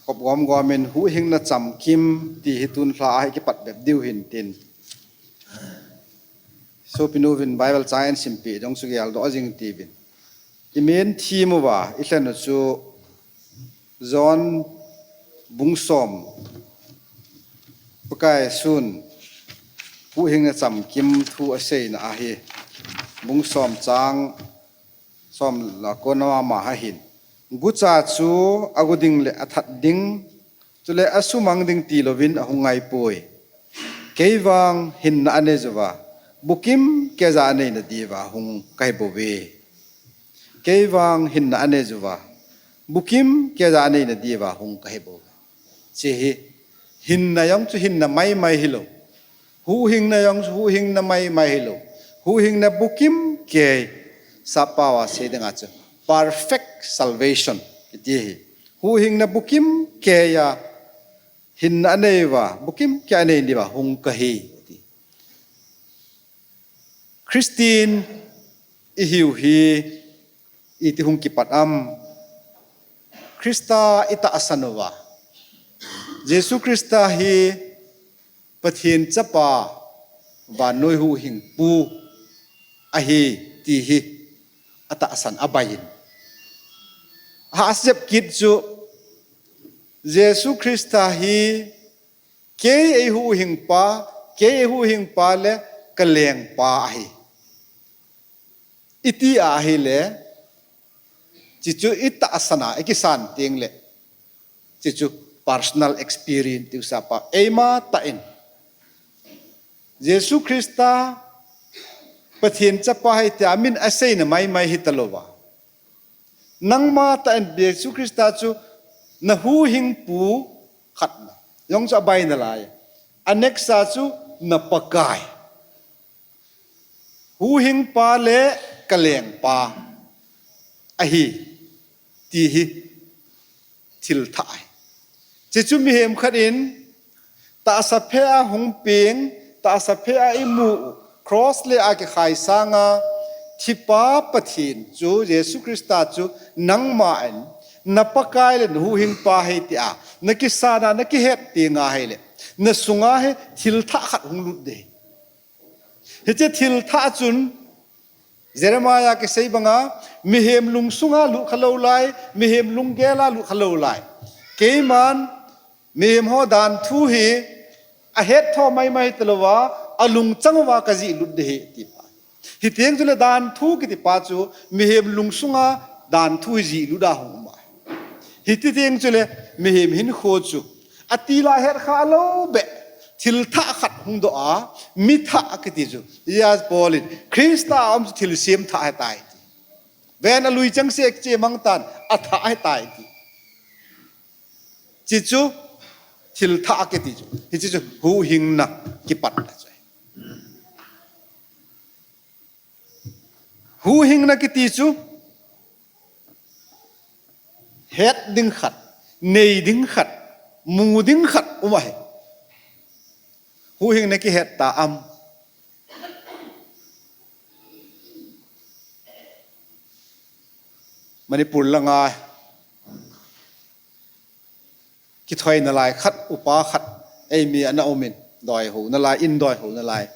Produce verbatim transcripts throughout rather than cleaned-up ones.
kop gom gom in huhhingna chamkim ti hi tun lha a hi kipat bep diu hin tin. Sopinu vin Bible chang in simpi dong chu geldoh jing ti vin. I main theme uva i lhen u chu John bung som, Pakai Jesun huhhingna chamkim thu aseina ahi. Bung som chang som la kona mama ha hin. Gucha chu agu ding le athat ding, chule asumang ding ti louvin ahung ngai poi. Kei vang hinna anei jouva, bukim keija aneina diuva hung kahi bouve. Kei vang hinna anei jouva, bukim keija aneina diuva hung kahi bouve. Hiche hi hinna jong chu hinna maimai hilou. Huhhingna jong chu huhhingna maimai hilou. Huhhingna bukim kei, sappao a sei dinga chu perfect salvation kiti hi. Huhhingna bukim keija hinna anei uva, bukim keija anei diuva hung kahi ati. Christian ihiu hi iti hung kipat am? Christa i tahsan uva, Jesu Christa hi Pathen Chapa, vannoi huhhingpu ahi ti hi atahsan abaiyin. Ahahsa jep kit chu Jesu Christa hi kei eihuhhingpa, kei eihuhhingpa le kalengpa ahi. Iti ahile, hichu i tahsan a i kisan teng le, hichu personal experience tiu sapa, eima tah in Jesu Christa Pathen Chapa ahi tia min aseina maimai hitalouva, nangma tah in Jesu Christa chu na huhhingpu khat na, jong chu abai nalai. A next a chu na Pakai. Huhhingpa le kalengpa ahi ti hi thil thah ahi. Hichu mihem khat in tahsa phe a hung peng, tahsa phe a imu u, cross le a kikhai sanga thipa Pathen chu, Jesu Christa chu nangma in na Pakai le na huhhingpa ahi tia na kisan a na kihet teng ahile, na sunga hi thil thah khat hung lut ding. Hiche thil thah chun Jeremiah kisei banga, mihem lungsunga lut khalou lai, mihem lunggel a lut khalou lai. Keiman mihem ho danthu hi ahet tho maimai talouva, alungchang uva kajih lut ding ahi tipa. Hiteng chule danthu kitipa chu mihem lungsunga danthu hi jih lut a hung um ahi. Hiti teng chule mihem hinkho chu atil a het kha lou beh, thil thah khat hung doh a, mi thah kiti chu. Hijeh a Paul in Christa a um chu thilsem thah ahitai ti. Ven, alui chengse chemang tan, athah ahitai ti. Hichu thil thah kiti chu. Hichu huhhingna kipat ahi. Huhhingna kiti chu het ding khat, nei ding khat, mu ding khat um ahi. Huhhingna kihet ta am? Manipur langa kithoi nalai khat, upa khat, eimi ana um in, doi ho nalai, in doi ho nalai.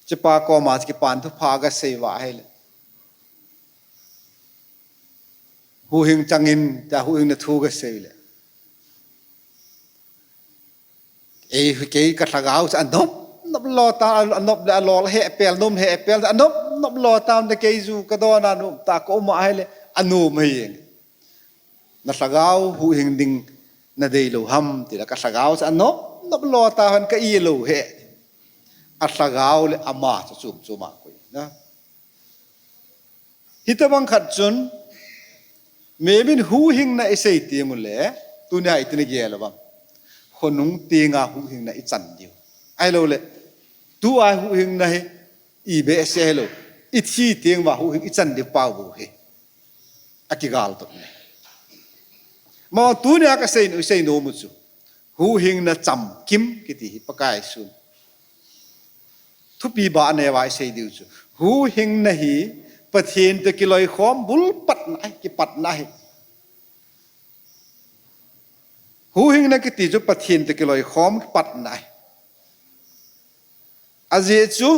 Hichepa koma kipan thupha kasei uva ahile, huhhing chang in tia huhhingna thu kasei le, ei, kei kalhagao chu anop nop lo ta, anop le alol hepel, nom hepel, anop nop lo ta, na kei ju kadon a nom ta, ka um ahile anom ahi. Na lhagao huhhing ding nadei lou ham tile, kalhagao chu anop nop lo ta, hon ka i lou he. Alhagao le ama chu chom chom a koi na. Hitobang khat chun, mihem in huhhingna isei teng ule, tunia iti nagel uvem? Khonung tenga huhhingna ichan diu. Ahilouleh, tua huhhingna hi ibehseh hilou, ithi teng uva huhhing ichan diu pau bou hi. Akigal toh ne. Mo tunia kasei, isei nom u chu, huhhingna chamkim kiti hi Pakai Jesun thupi ba anei uva isei diu chu, huhhingna hi Pathen toh kiloikhom bulpatna ahi, kipatna ahi. Huhhingna kiti chu Pathen toh kiloikhom kipatna ahi. Ajeh chu,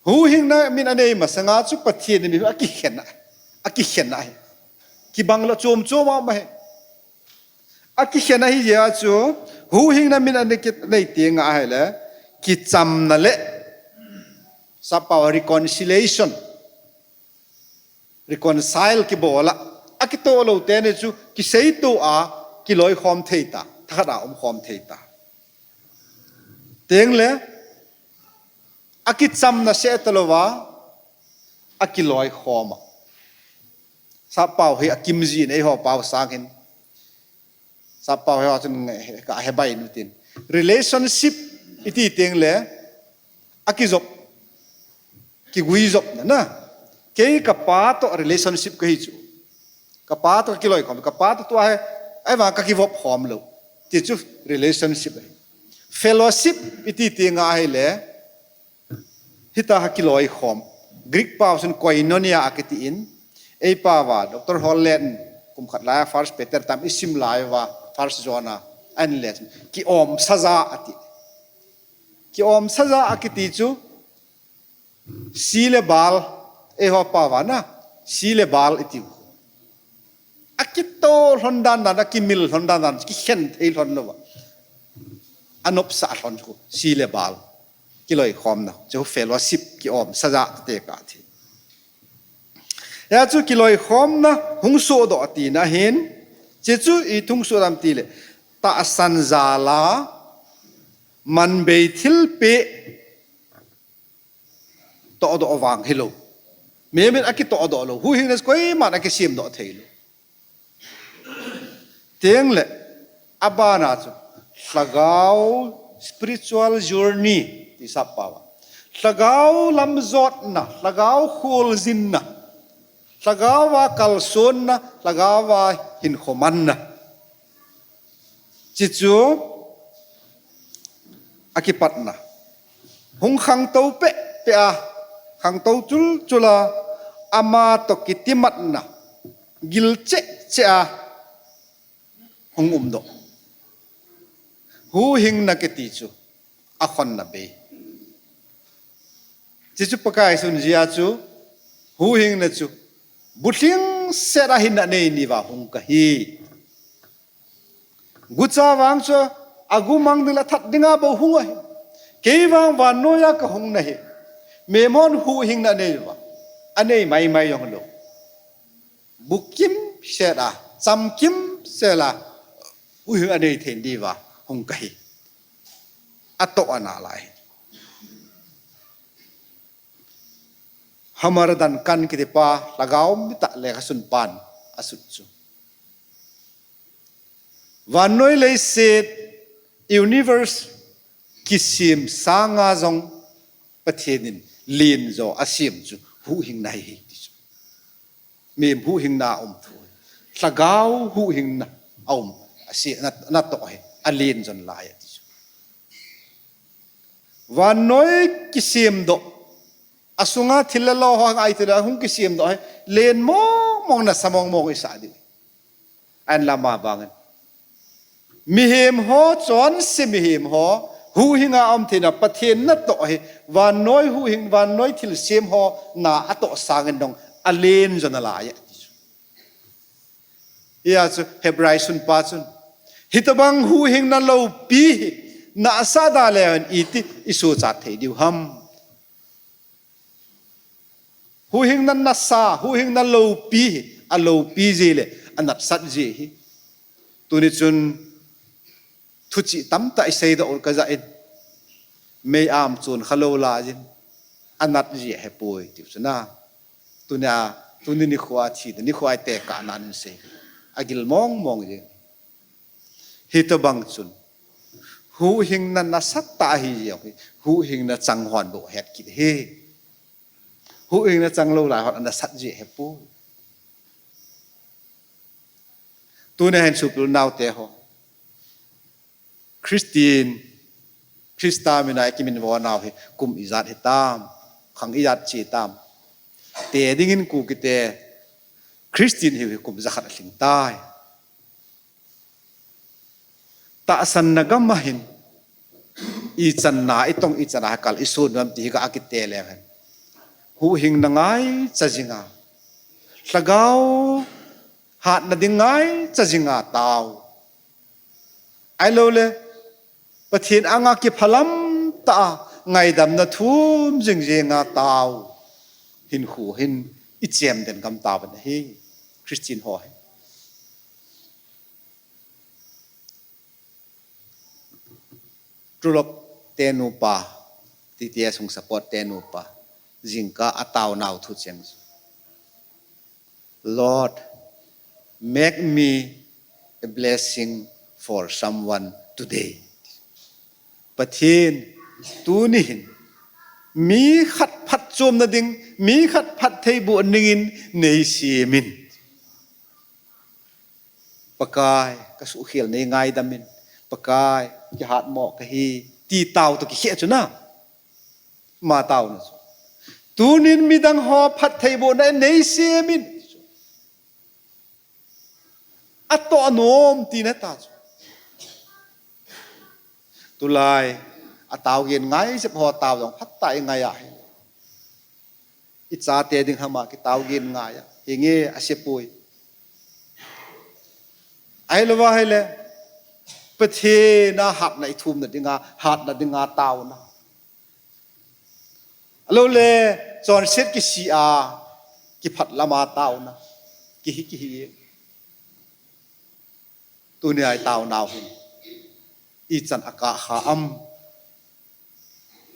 huhhingna min anei masanga chu Pathen in mi akikhen a, akikhen ahi. Kibang lou chom chom a um ahi. Akikhen ahi jeh a chu, huhhingna min anei kit, nei teng ahile, kichamna le, sappao reconciliation, reconcile kibol a, akitoh lou teni chu, kiseito a, kiloikhom thei ta, thakhat a umkhom thei ta. Teng le, akichamna seh talouva, akiloikhom a. Sappao hi akim jin eiho pao sang hin. Sappao hi ho chun ka hebai nu tin. Relationship iti teng le, akijop, kiguijopna na. Kei kapa toh relationship kahi chu. Kapa toh kiloikhom, kapa toh tua hi, ahivang kakivop khom lou. Ti chu relationship ahi. Fellowship iti teng ahile, hita ha kiloikhom. Greek pao chun koinonia akiti in, eipao va, Doctor Holland in, kum khat lai a First Peter tam isim lai uva, First John a, ahin le chun, kiomsa ja ati. Kiomsa ja akiti chu, si le bal, eiho pao va na, si le bal iti u. Akitoh lhon dan dan, akimil lhon dan dan, kikhen thei lhon louva. Anopsah lhon chu, si le bal. Kiloikhomna, chu fellowship kiomsa ja tekah ti. Hia chu kiloikhomna hung sohdoh tina ahin, hiche chu iti hung soh dem tile, tahsan jal a, manbei thilpeh, tohdoh vang hilou. Mihem in akitohdoh lou. Huhhingna koiman akisemdoh theilou. Teng le, abana chu, lhagao spiritual journey ti sappao va. Lhagao lamjotna, lhagao kholjinna, lhagao va kalsonna, lhagao va hinkho manna. Hiche chu akipatna. Hung khangtou peh peh a, khangtou chul chul a, ama toh kitimatna, gil cheh cheh a, hung umdoh. Huhhingna kiti chu, akhonna bei. Hiche chu Pakai sun jia chu, huhhingna chu, bulhingset a hinna nei ni uva hung kahi. Gucha vang chu, agu mang ding le athat dinga bou hung ahi. Kei vang vannoiya kahung nahi. Mihem hon huhhingna anei uva. Anei maimai jong lou. Bukim set a, chamkim set a, huhhing anei thei diuva hung kahi. Atoh ana lai. Hamar Duncan kitipa, lhagao mitah lekhasunpan asut chu. Vannoi leiset, universe, kisem sanga jong Pathen in lenjo asem chu huhhingna ahi ti chu. Mihem huhhingna aum thu. Lhagao huhhingna aum, ase, na, natoh ahi, alen jon lai ati chu. Vannoi kisemdoh, asunga thil le lo ho ngai tile hung kisemdoh ahi, len mong mong nasa mong mong isah diu. Ahinla ama vangin, mihem ho, chonse mihem ho, huhhinga aum theina Pathen natoh ahi, vannoi huhhing, vannoi thilsem ho na atoh sangin jong alen jo nalai ati chu. Hia chu Hebrai sunpa chun, hitobang huhhingna loupi hi nasah da leu hen iti isochat thei diu ham. Huhhingna nasa, huhhingna loupi hi, aloupi jeh le, anatsat jeh hi. Tuni chun, thuchih tamtah iseidoh u kajah in, mei-am chon khalou laiyin, anat jeh ahepoi, tiu chu na. Tunia, tuni nikhoa thi, nikhoa itekahna in sei. Agil mong mong jeng. Hitobang chun, huhhingna nasatah ahi jeh hi, huhhingna chang hon bou het kit hi. Huhhingna chang lou lai hon anasat jeh ahepoi. Tunia hin sopi unaote ho, Christian, Christa mina ikiminvo nau hi kum ijat hitam, khang ijat che tam. Te dingin Kukite, Christian hiu hi kum jakhat alhing tai. Tahsanna gam ahin, ichan na itong ichan a kal isun nam ti hi ka akite le hen. Huhhingna ngaicha jinga, lhagao hatna ding ngaicha jinga tao. Ailou le, Pathen anga kiphalam ta a ngaidamna thum jing jinga tao. Hinkho hin ichem den gam tauvin ahi, Christian ho hi. Tulop te nupa, T T S hung support te nupa, jingkah a taonau thu cheng. Lord, make me a blessing for someone today. Pathen, tuni hin, mi khat phatchomna ding, mi khat phattheiboh dingin nei semin. Pakai, ka suhkhel nei ngaidamin. Pakai, kihatmo kahi, ti tao toh kikhel chu na. Ma taona chu. Tunin midang ho phattheibohna nei semin. Atoh anom tina ta chu. Tulai, atao gin ngai jep ho tao jong phatah i ngai ahi. I chate ding hama kitao gin ngai a. Hinge asepoi. Ahilouva ahile, Pathen a hatna ithumna dinga, hatna dinga taona. Alou le, chonset kisih a, kiphat lama taona. Kihi, kihi. Tunia i taonau hin ichan akah kha am?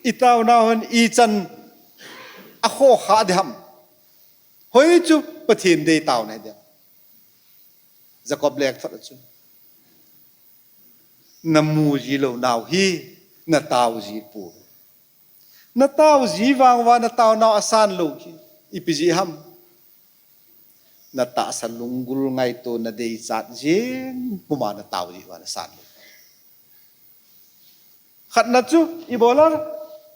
I taonau hin ichan akhoh kha diham? Hoi chu Pathen dei taona ding. Jacob lekthot a chu, namu ji lounau hi natao ji poi. Natao ji vang uva nataonau asan lou hi ipi jeh ham? Natahsa lunggul ngaito nadei chat jeng puma natao ji uva nasan lou. Khatna chu, ibola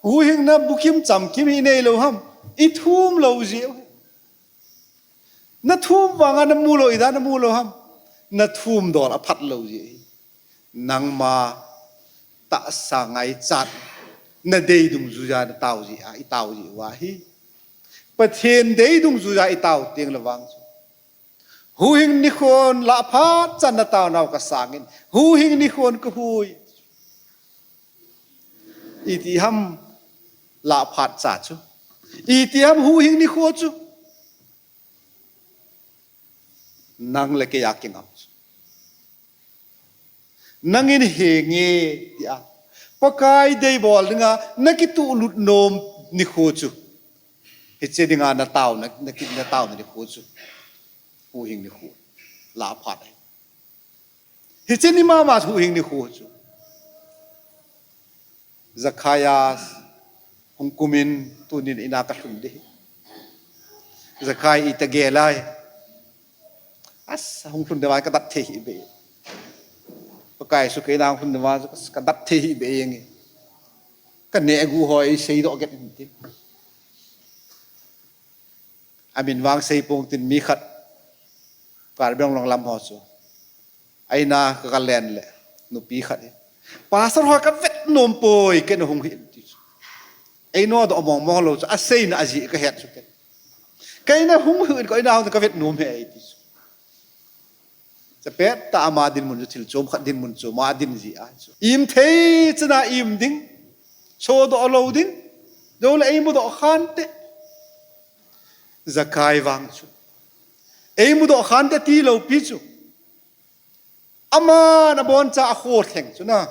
huhhingna bukim chamkim hi neilou ham? Ithum lou ji u. Nathum vanga namu lou, ida namu lou ham? Nathum dol aphat lou ji. Nangma tahsa ngaichat nadei dungjuija natao ji a, itao ji uva hi. Pathen dei dungjuija itao teng le vang chu, huhhing nikhon lah phat chan nataonau kasangin, huhhing nikhon kahui. Iti ham lah phat cha chu? Iti ham huhhing nikho chu? Nang le kei a kingam chu. Nangin henge tia Pakai dei bol dinga nakituh lut nom nikho chu. Hiche dinga natao, na, naki, nataona nikho chu. Huhhing nikho. Lah phat ahi. Hiche ni mama huhhing nikho chu. Zakhaias hung kumin tunin ina kalhun ding. Zakhai ita gel ai. As, hung lhun ding vai kadat thei hih beh. Pakai Jesu kei nang lhun ding vai kadat thei hih beh jeng e. Kaneh gu hoi seidoh get in tin. Amin vang seipong tin mi khat Karbi Anglong lam ho chu. Aina ka kalen le nupi khat hi. Pastor ho kavet nom poi, kei na hung hih in ti chu. Einodoh mong mong lou chu, aseina ajeh kahet chu kei. Kei na hung hih in, kei na hung kavet nom e ti chu. Chapet ta ama dinmun chu thil chom khat dinmun chu ama din ji a chu. Im thei chana im ding. Chodoh lou ding. Dole eimudoh khante. Zakhai vang chu. Eimudoh khante tilou pi chu. Aman aboncha akho theng chu na.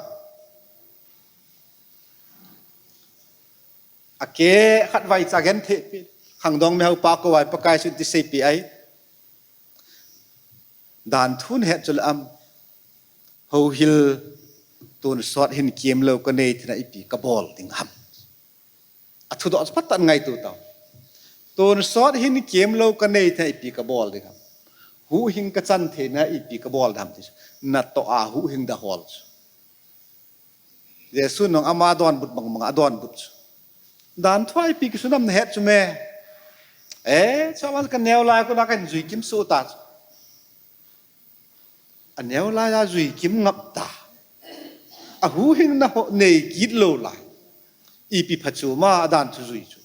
Akeh khat vaicha genthei pi. Khangdong mi haupa kou vai Pakai Jesu ti seipi ai. Dan thu nahet chu le am? Houhil tonsot hin kemlou kanei thei na ipi kabol ding ham? Athudoh chu phatah in ngaito tau. Tonsot hin kemlou kanei thei na ipi kabol ding ham? Huhhing kachan thei na ipi kabol ding ham ti chu. Natoh a huhhing da hol chu. Jesu nong ama donbut bang bang adonbut chu. Dan thu a ipi kisun ham nahet chu me? E, chu ama kaneo lai kona kahin jui kim soh ta chu. Aneo lai a jui kim ngap ta. Ahuhhingna ho nei kit lou lai. Ipi pha chu ama adan chu jui chu.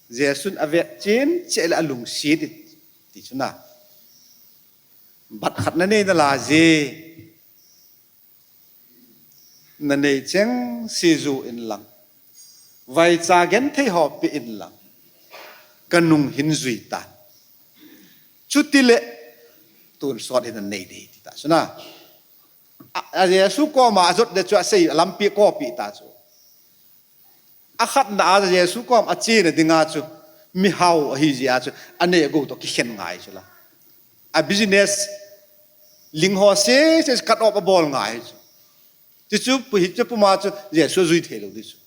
Jesun avet chen cheh le alungset in ti chu na. Bat khat nanei nalai je. Nanei cheng se ju inlang. Vaicha genthei ho pe inlang. Kanung hin jui tan. Chutile tonsot hin nanei ding ti ta chu na. A, a Jesu koma ajot le chu asei lampi kopi ta chu. Akhatna a Jesu kom achena dinga chu mihao ahi jeh a chu anei agou toh kikhen ngai chu la. A business ling ho sese cut off abol ngai chu. Ti chu pu hi chu puma chu Jesu jui thei lou di chu.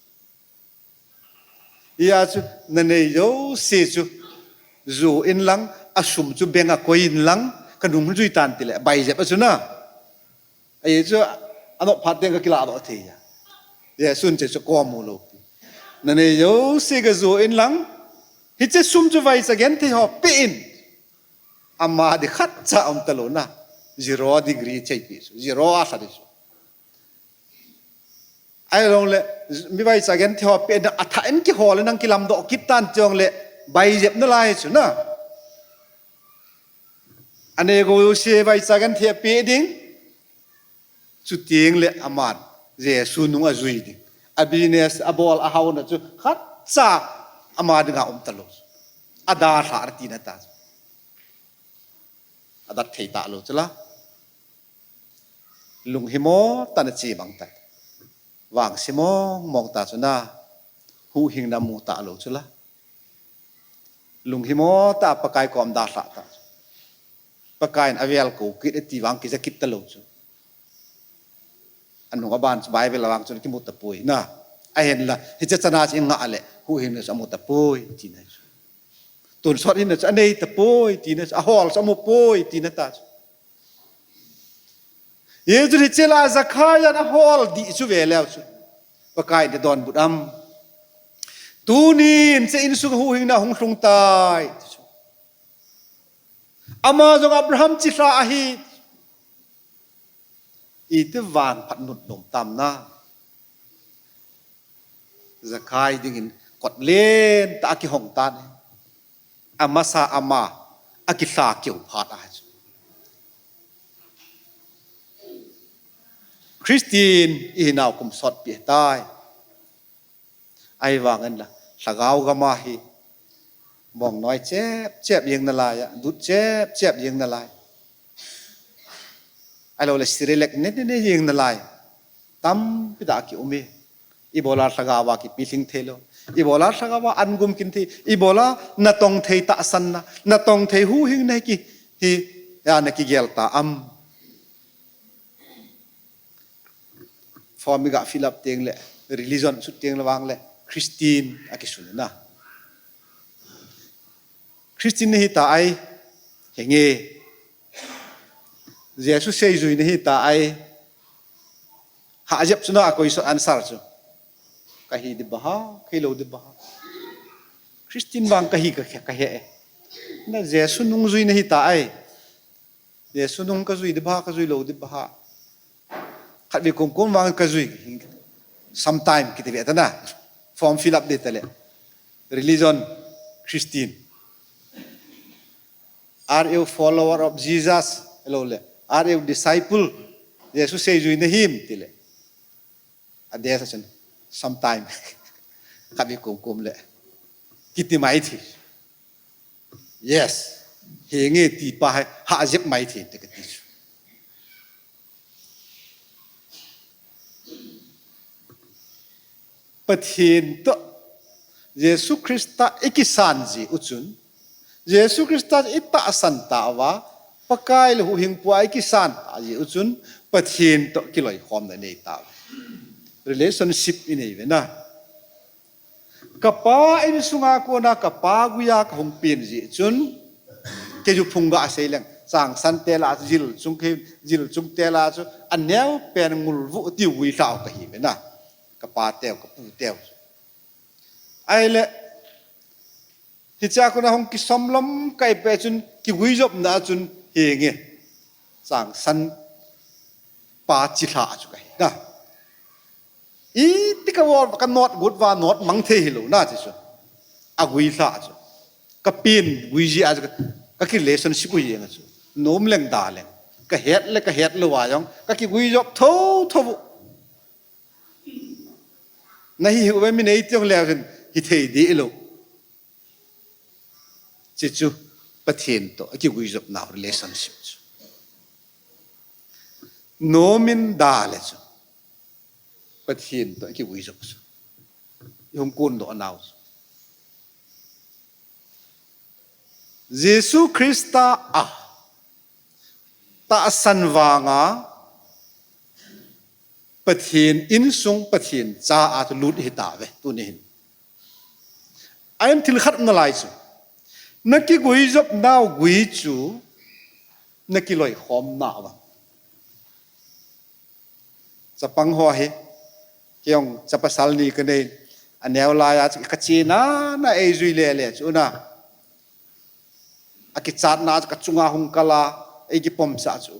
Hia chu nanei jouse chu ju inlang, asum chu bank a koi inlang, kanung jui tan tile, baijep a chu na. Ahi chu, anop phat teng kakilah doh thei a. Jesun che chu komu lou pi. Nanei jouse gaju inlang, hiche sum chu vaicha genthei ho pe in. Ama di khatcha um talou na. Zero degree chei pi chu. Zero a sa di chu. Ahilou le, mi vaicha genthei ho pe na athah in kihol le nang kilamdoh kit tan tiong le, baijep nalai chu na. Anei gou se vaicha genthei pe ding. Chuteng le aman Jesu nung ajui ding. A business abol ahaona chu khatcha ama dinga um talou. Adalha ati na ta. Adat thei talou chu la. Lunghimo tah a chemang tai. Vangse mong mong ta chu na. Huhhingna mu talou chu la. Lunghimo tah a Pakai kom dalha ta. Pakai in avel kou kit ati vang kija kit talou chu. Anung aban chu Bible a vang chu kimu tapoi na. Ahinla, hiche chana chu i ngah le, huhhingna chu amu tapoi, tina chu. Tonsot hinna chu anei tapoi, tina chu. Ahol chu amu poi, tina ta chu. Hichun hiche la Zakhai in ahol dih chu ve leu chu. Pakai in adonbut am. Tunin hiche insung huhhingna hung lhung tai, ti chu. Ama jong Abraham chilha ahi. Iti vangphat nunnom tam na. Zakhai dingin kot lentah a kihong tan. Amasa ama akilha keu phat ahi chu. Christian ihinau kum sotpi tai. Ahivangin la, lhagao gam a hi, bongnoi chep chep jeng nalai a, dut chep chep jeng nalai. Ahilou le Cerelac ne ne ne jeng nalai. Tampi tah kium e. Ibola lhagao a kipi lhing thei lou. Ibola lhagao a an gum kin thei. Ibola natong thei tahsanna, natong thei huhhingna hi ki, hi, ya na kigel ta am. Form i ga fill up teng le, religion sut teng le vang le, Christian akisun na. Christian nahi ta ai, henge. Jesu seijui nahi ta ai. Hajep chu na a question answer chu. Kahi di baha, kahi lou di baha. Christian vang kahi ka, kahe e. Na Jesu nungjui nahi ta ai. Jesu nung kajui di baha, kajui lou di baha. Khatvei kum kum vang kajui. Sometime kiti ve ta na. Form fill up di ta le. Religion, Christian. Are you follower of Jesus? Ahilou le. Are you disciple? Jesu seijui nahim ti le. Adeh sa chun, sometime. Khatvei kum kum le. Kiti mai thei. Yes. Henge ti pa hai, hajep mai thei te kati chu. Pathen toh Jesu Christa i kisan ji u chun, Jesu Christa i tahsan ta uva, Pakai le Huhhingpu a i kisan ta ji u chun, Pathen toh kiloikhomna nei ta uva. Relationship i nei uve na. Kapa insunga kona kapa guia kahung pen ji chun, kei ju phung ga sei leng, changsan te la chu jil chung kei, jil chung te la chu, aneo pen ngulvu ti gui lhau kahi uve na. Kapa teu, kapu teu. Ahile, hichea kona hung kisom lom kai pe chun, kiguijopna chun, henge. Changsan pa chilha chu kahi na. Iti ka wol ka not gut va not mang thei hilou na ti chu. Agui lha chu. Ka pin gui ji a chu ka ki relationship u jeng chu. Nom leng da leng. Ka het le ka het lou a jong ka kigui jop tho tho u. Na hi hi u ve mi nei ti jong le hin hi thei di lou. Chi chu Pathen to a kigui jop nau relationship chu. Nom in da le chu. Pathen to a kigui jop chu. I hung kun do nau chu. Jesu Christa a tahsan vanga Pathen insung Pathen cha a chu lut hi ta ve tuni hin. A in thil khat na lai chu. Na kigui jop nau gui chu na kiloi khom na va. Chapang ho hi, kei jong chapasal ni ka nei, a neo lai a chu ka chi na, na ei jui le le chu na. A kichat na chu ka chunga hung kal a, ei kipom sa chu.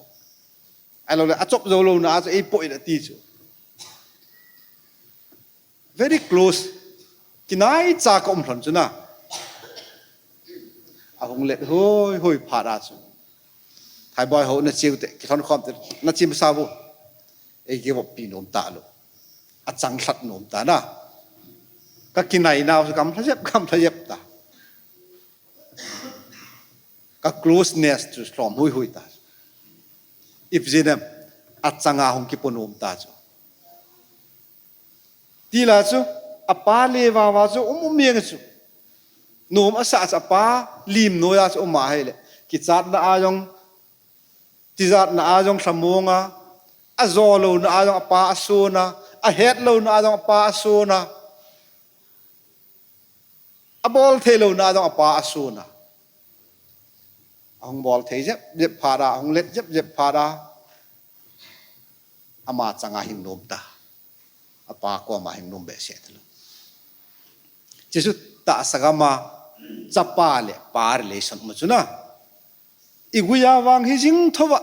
Ahilou le, a chop jou lou na chu ei poi na ti chu. Very close. Kinai cha ka um lhon chu na. A hung let hoi hoi phat a chu. Thai boi ho na chiu te, ki lhon khom te, na chim sa bu. Ei ki vop pi nom ta lou. A chang lhat nom ta na. Ka kinai nau chu kam lha jep, kam lha jep ta. Ka closeness chu lhom hui hui ta. If jinem, a changa hung kipo nom ta chu. Ti la chu, a pa le va va chu um um jeng chu. Nom a sa chu a pa lim noi a chu um a hei le. Kichat na a jong, tijat na a jong lhamong a, a jo lou na a jong a pa a sun a, a het lou na a jong a pa a sun a, a bol thei lou na a jong a pa a sun a. A hung bol thei jep jep phat a, a hung let jep jep phat a. Ama changa hing nom ta. A pa koma hing nom behseh ta lou. Chi chu tahsa gam a chapa le pa relation ma chu na. I gui a vang hi jing tho va.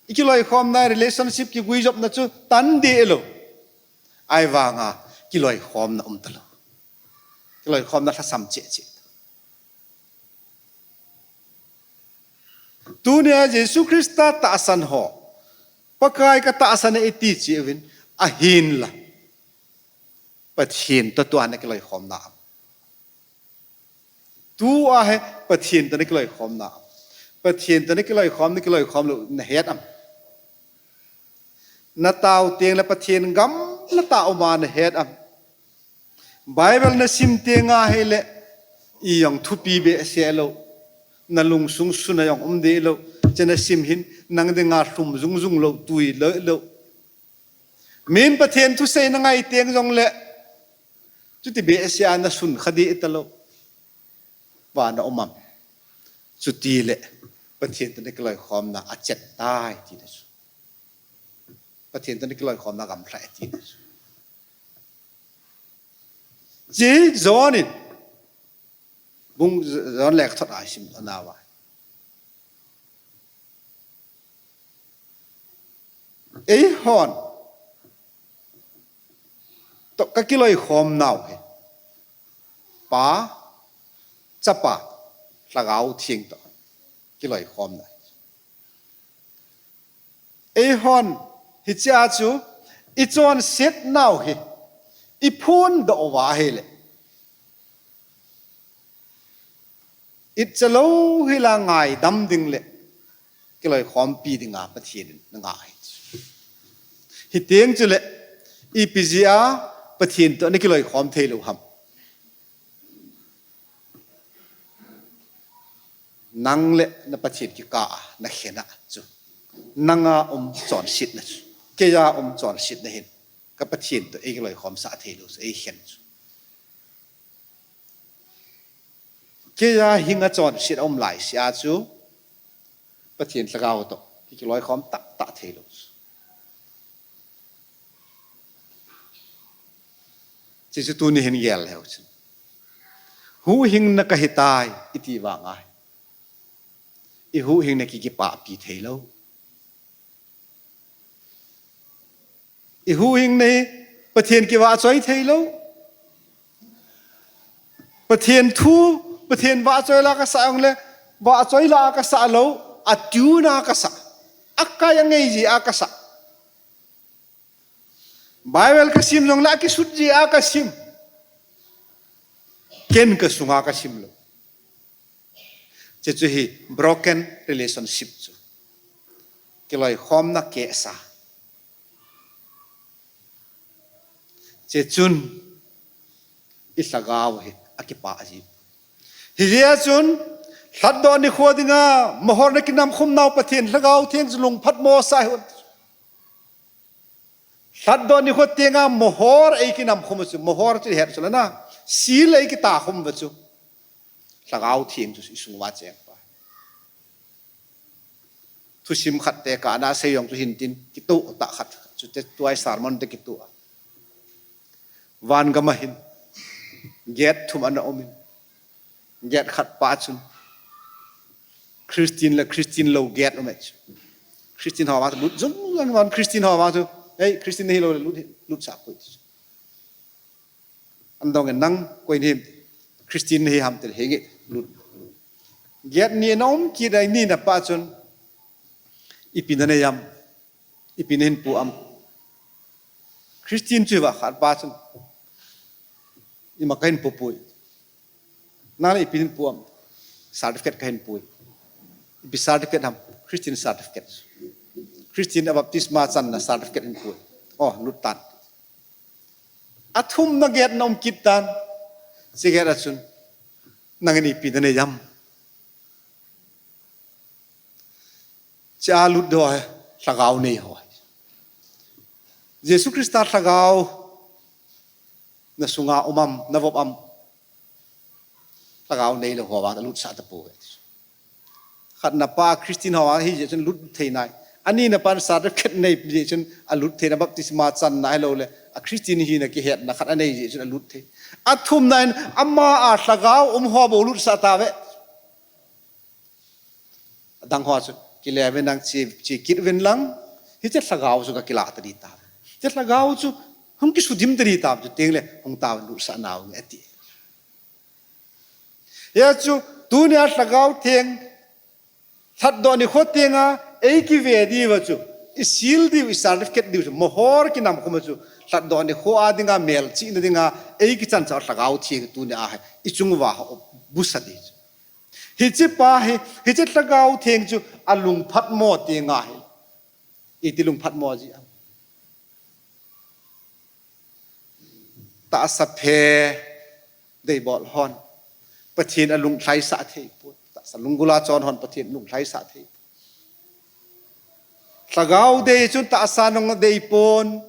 I kiloi khom na relationship kigui jop na chu tan di lou. Ai vanga kiloi khom na um ta lou. Kiloi khom na lhasam che che. Tunia Jesu Christa tahsan ho, Pakai ka tahsan e i ti chi uvin, ahin la. Pathen to tua na kiloi khom na am. Tua he Pathen to na kiloi khom na am. Pathen to na kiloi khom, na kiloi khom lou na het am. Na tao teng le Pathen gam na tao ma na het am. Bible na sim teng a hei le, i jong thupi behseh lou. Na lungsung sun a jong um di lou. Che na sim hin, nang dinga lhum jung jung lou, tui lou lou. Min Pathen thusei na ngai teng jong le, chuti behseh a na sun kha di ta lou. Va na um am. Chuti le, Pathen to na kiloi khom na a chet tai ti na chu. Pathen to na kiloi khom na gam lha e ti na chu. Chi John in, bung John le ka thot a sim na va. Ei hon, to ka kiloi khom nau he. Pa, Chapa, Lhagao Theng to kiloi khom na. Ei hon, hiche a chu, i chonset nau hi, i phun doh uva hei le. It cha lou hi la ngaidam ding le, kiloi khompi dinga Pathen in na nga hi. Hi teng chu le, ipi jeh a Pathen to na kiloi khom thei lou ham. Nang le na Pathen kikah a na khen a chu. Nanga um chonset na chu. Kei a um chonset na hin. Ka Pathen to ei kiloi khom sa thei lou, ei khen chu. Kei a hing a chonset a um lai sia chu. Pathen Lhagao to. Ki kiloi khom tah tah thei lou chu. Chi chu tuni hin gel leu chun. Huhhing na ka hitai, i ti vang a. I huhhing na ki kipah pi thei lou. I huhhingna hi Pathen kivahchoi thei lou. Pathen thu, Pathen vahchoi la kasah jongle, vahchoi la kasah lou, atune a kasah. Akai angei jeh a kasah. Bible kasim jongle akisut jeh a kasim. Ken kasunga kasim lou. Hiche chu hi broken relationship chu. Kiloikhomna kehsa. Hiche chun i lhagao hi akipah ji. Hijeh a chun, lhatdoh nikho dinga, mohor na kinamkhum nau Pathen Lhagao Theng chu lungphatmo sah hih un. Lhatdoh nikho tenga mohor eikinamkhum chu, mohor chu ihet chu lana, seal eikitakhum uva chu, Lhagao Theng chu isung uva cheng pa. Thusim khat tekahna sei jong chu hintin, kitoh tah khat chu te tua sermon te kitoh a. Van gam a hin, gate thum ana um in, gate khat pa chun, Christian le Christian lou gate um e chu. Christian ho vang chu lut jong jong vang, Christian ho vang chu, ei, Christian nahi lou le lut, lutsah poi. An dong in, nang koi nahim, Christian nahi ham ti le, henge, lut. Gate ni ana um kit a, nina pa chun, ipi nanei ham, ipi nahin pu ham. Christian chu hiva, khat pa chun, ima kahin pu poi. Nang le ipi nahin pu ham. Certificate kahin pui. Ipi certificate ham? Christian certificate. Christian a baptisma channa certificate hin pui. Oh, lut tan. Athumna gate ana um kit tan. Hiche gate a chun, nangin ipi nanei ham. Hiche a lut ho hi, lhagao nei ho hi. Jesu Christa lhagao nasunga um am, navop am. Lhagao neilou ho vang alutsah tapouve. Khatna pa Christian ho ahi jeh chun lut thei nai. Anina pan certificate nei jeh chun alut thei na, baptisma channa ahilouleh a Christian hina kihetna khat anei jeh chun alut thei. Athumna in ama a lhagao um ho bou lutsah tauve. Adang ho chu, kile uvin lang, che, che kit uvin lang, hiche lhagao chu kakilah ta ding tauve. Hiche lhagao chu hung kisudim ta ding tauve, chuteng le hung taovin lutsah nauving ati. Hijeh chun, tunia Lhagao Theng, lhatdoh nikho tenga, eikive diuva chu, i seal diu, i certificate diu chu, mohor kinamkhum a chu, lhatdoh nikho a dinga, melchihna dinga, eikichansah Lhagao Theng tunia hi, ichung uva hung busa ding chu. Hiche pa hi, hiche Lhagao Theng chu, alungphatmo tenga hi. Iti lungphatmo ji am. Tahsa phe deibol hon Pathen alunglhaisah thei poi. Tahsa lunggul a chon hon Pathen alunglhaisah thei poi. Lhagao dei chun tahsa nung adei pon.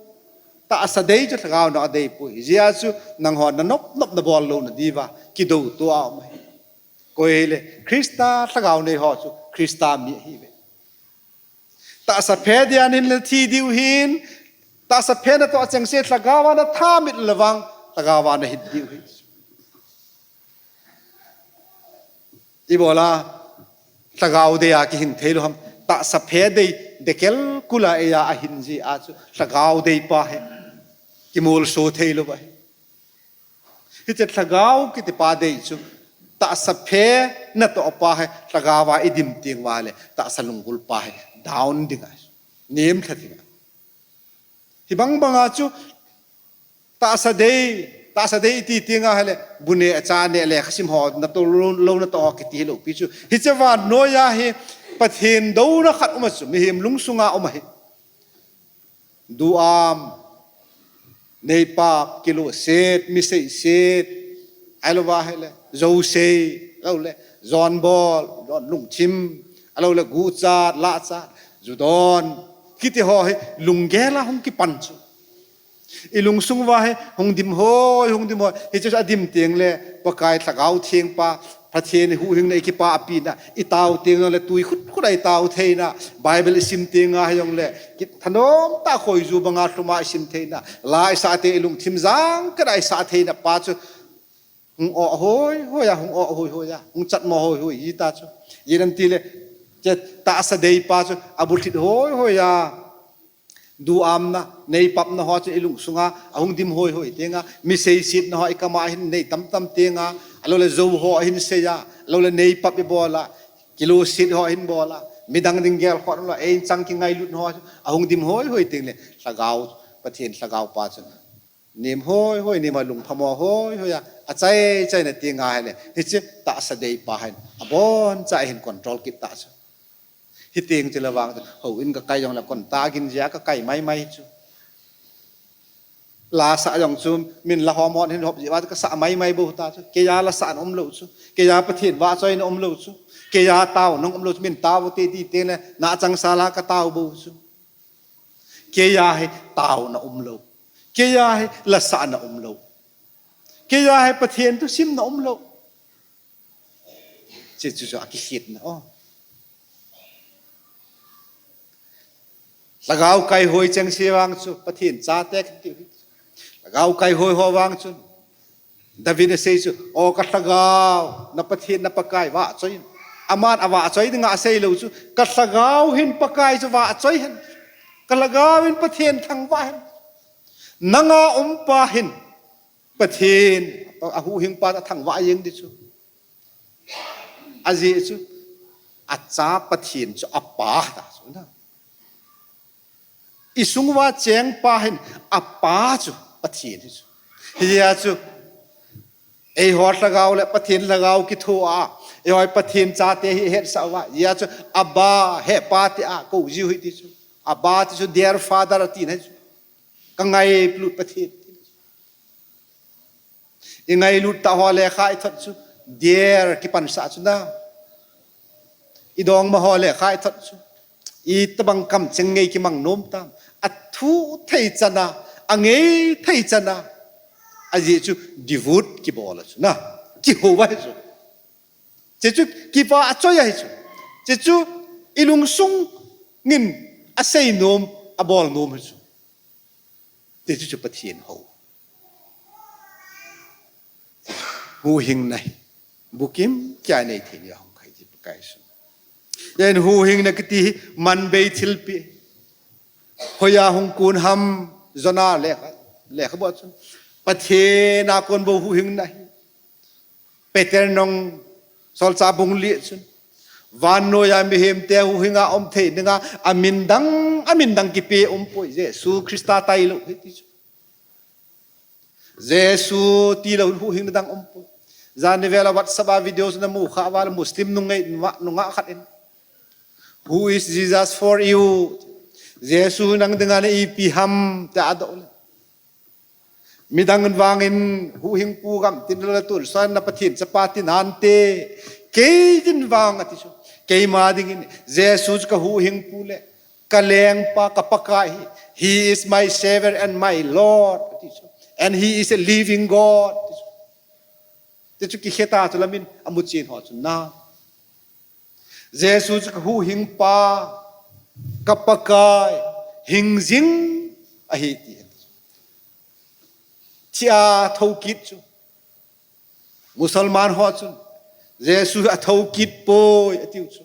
Tahsa dei chu lhagao nung adei poi. Hijeh a chu nangho nanop nop nabol louna diuva kidou tou aum ahi. Koi hile Christa lhagao nei ho chu Christa mi ahiuve. Tahsa phe dia nahin le thi diu ahin, tahsa phe natoh chengse lhagao a natha mit le vang, lhagao a nahin diu ahi. Ibola, lhagao dei a kihin thei lou ham, tahsa phe dei, dekel kula eija ahin jeh a chu, lhagao dei pa hi, kimolso thei lou ahi. Hiche lhagao kiti pa dei chu, tahsa phe natoh pa hi, lhagao a idim teng uva le, tahsa lunggul pa hi, down ding ahi, nemlha ding ahi. Hibang banga chu, tahsa dei, tahsa dei iti teng ahile, bu neh cha neh lekhasim ho, natoh lou, lou natoh ho kiti hilou pi chu. Hiche vannoi a hi, Pathen douna khat um a chu, mihem lungsunga um ahi. Duham, neipap, kiloset, mi seiset, ahilouva hile, jousei, ahilouleh, jonbol, jon lungthim, ahilouleh, guchat, lahchat, judon, kiti ho hi, lunggel a hung kipan chu. I lungsung uva hi, hung dim hoi, hung dim hoi, hiche chu adim teng le, Pakai Lhagao Theng pa, Pathen huhhingna i kipah pina, i tao teng le tui khut khut a i tao theina, Bible i sim teng ahi jongle, kithanom tah khoiju banga lhuma i sim theina, la i sah teng i lungthim jangkhat a i sah theina pa chu hung oh hoi hoi a, hung oh hoi hoi a, hung chatmo hoi hoi ji ta chu. Ijeh inem itile, hiche tahsa dei pa chu, abu lhit hoi hoi a, Duamna, neipapna ho chu ilungsunga ahung dim hoihoi tenga, mi seisetna ho ikama hin nei tamtam tenga, alou le jou ho ahin seiya, alou le neipap ibola, kiloset ho ahin bola, midang ding gelkhoh lou, eichang kingailutna ho chu ahung dim hoihoi tengle, lhagao, Pathen lhagao pa chun nem hoihoi, nem a lungphamo hoihoi a, achaichaina tenga hile, hiche tahsa deipa hin aboncha hin control kit ta chu. Hiteng chule vang chu, houin kakai jongle kon tah gin jeh a kakai maimai chu. La sah jong chu, min la hom hon hin hop jeh uva chu kasah maimai bou ta chu. Keiya lasahna umlou chu. Keiya Pathen vahchoina umlou chu. Keiya taona umlou chu. Min tao te ti tengle, nachang sala katao bou chu. Keiya hi taona umlou. Keiya hi lasahna umlou. Keiya hi Pathen thusimna umlou. Hiche chu chu akikhetna o. Lhagao kaihoi chengse vang chu Pathen chate kitiu hi. Lhagao kaihoi ho vang chun David asei chu, O ka lhagao, na Pathen na Pakai vahchoi in. Aman avahchoi dinga aseilou chu, ka lhagao hin Pakai chu vahchoi hen. Ka lhagao hin Pathen thangvah hen. Nanga umpa hin Pathen, ahuhhingpa athangvah jeng ding chu. Ajeh chu, acha Pathen chu apa ta chu na. Isung uva chengpa hin apa chu Pathen hi chu. Hijeh a chu, eiho lhagao le Pathen lhagao kithoa, eiho Pathen chate hi ihetsah uva, hijeh a chu, Abba, he Pa tia koujiu hi ti chu. Abba ti chu, Dear Father tina hi chu. Kangailut Pathen. Ingailut tah ho lekha ithot chu, Dear kipansah chu na. Idongma ho lekha ithot chu, itobang kamcheng ngei kimang nom tam. Athu thei chana, angei thei chana. Ajeh chu devote kibol a chu na. Kihou ahi chu. Hiche chu kivahchoi ahi chu. Hiche chu ilungsung in asei nom, abol nom ahi chu. Hiche chu Pathen hou. Huhhingna hi bukim kei a nei thei ni ahung khai ti Pakai chu. Jen huhhingna kiti hi manbei thilpeh. Hoiya hung kon ham, Jonah lekha, lekhabu a chun, Pathen a kon bou huhhingna hi. Peter nung solchah bung li chun, vannoiya mihemte huhhinga um thei dinga, amin dang, amin dang kipe umpoi, Jesu Christa tailou hi ti chu. Jesu tilou huhhingna dang umpoi. Jan nivela WhatsApp a video chu namu kha uva le Muslim nungei, nungah khat in, Who is Jesus for you? Jesu nang dinga na ipi ham tia adoh le, midang in vangin huhhingpu gam tin le tun son na Pathen chapa tin ante, kei din vang ati chu. Keima dingin Jesu chu ka huhhingpu le ka lengpa, ka Pakai hi. He is my Savior and my Lord ati chu. And he is a living God ati chu. Ti chu kikhe ta chu lamin amuchen ho chu na. Jesu chu ka huhhingpa, ka Pakai, hingjing ahi ti. Thi a thou kit chu. Musalman ho chun Jesu athou kit poi atiu chu.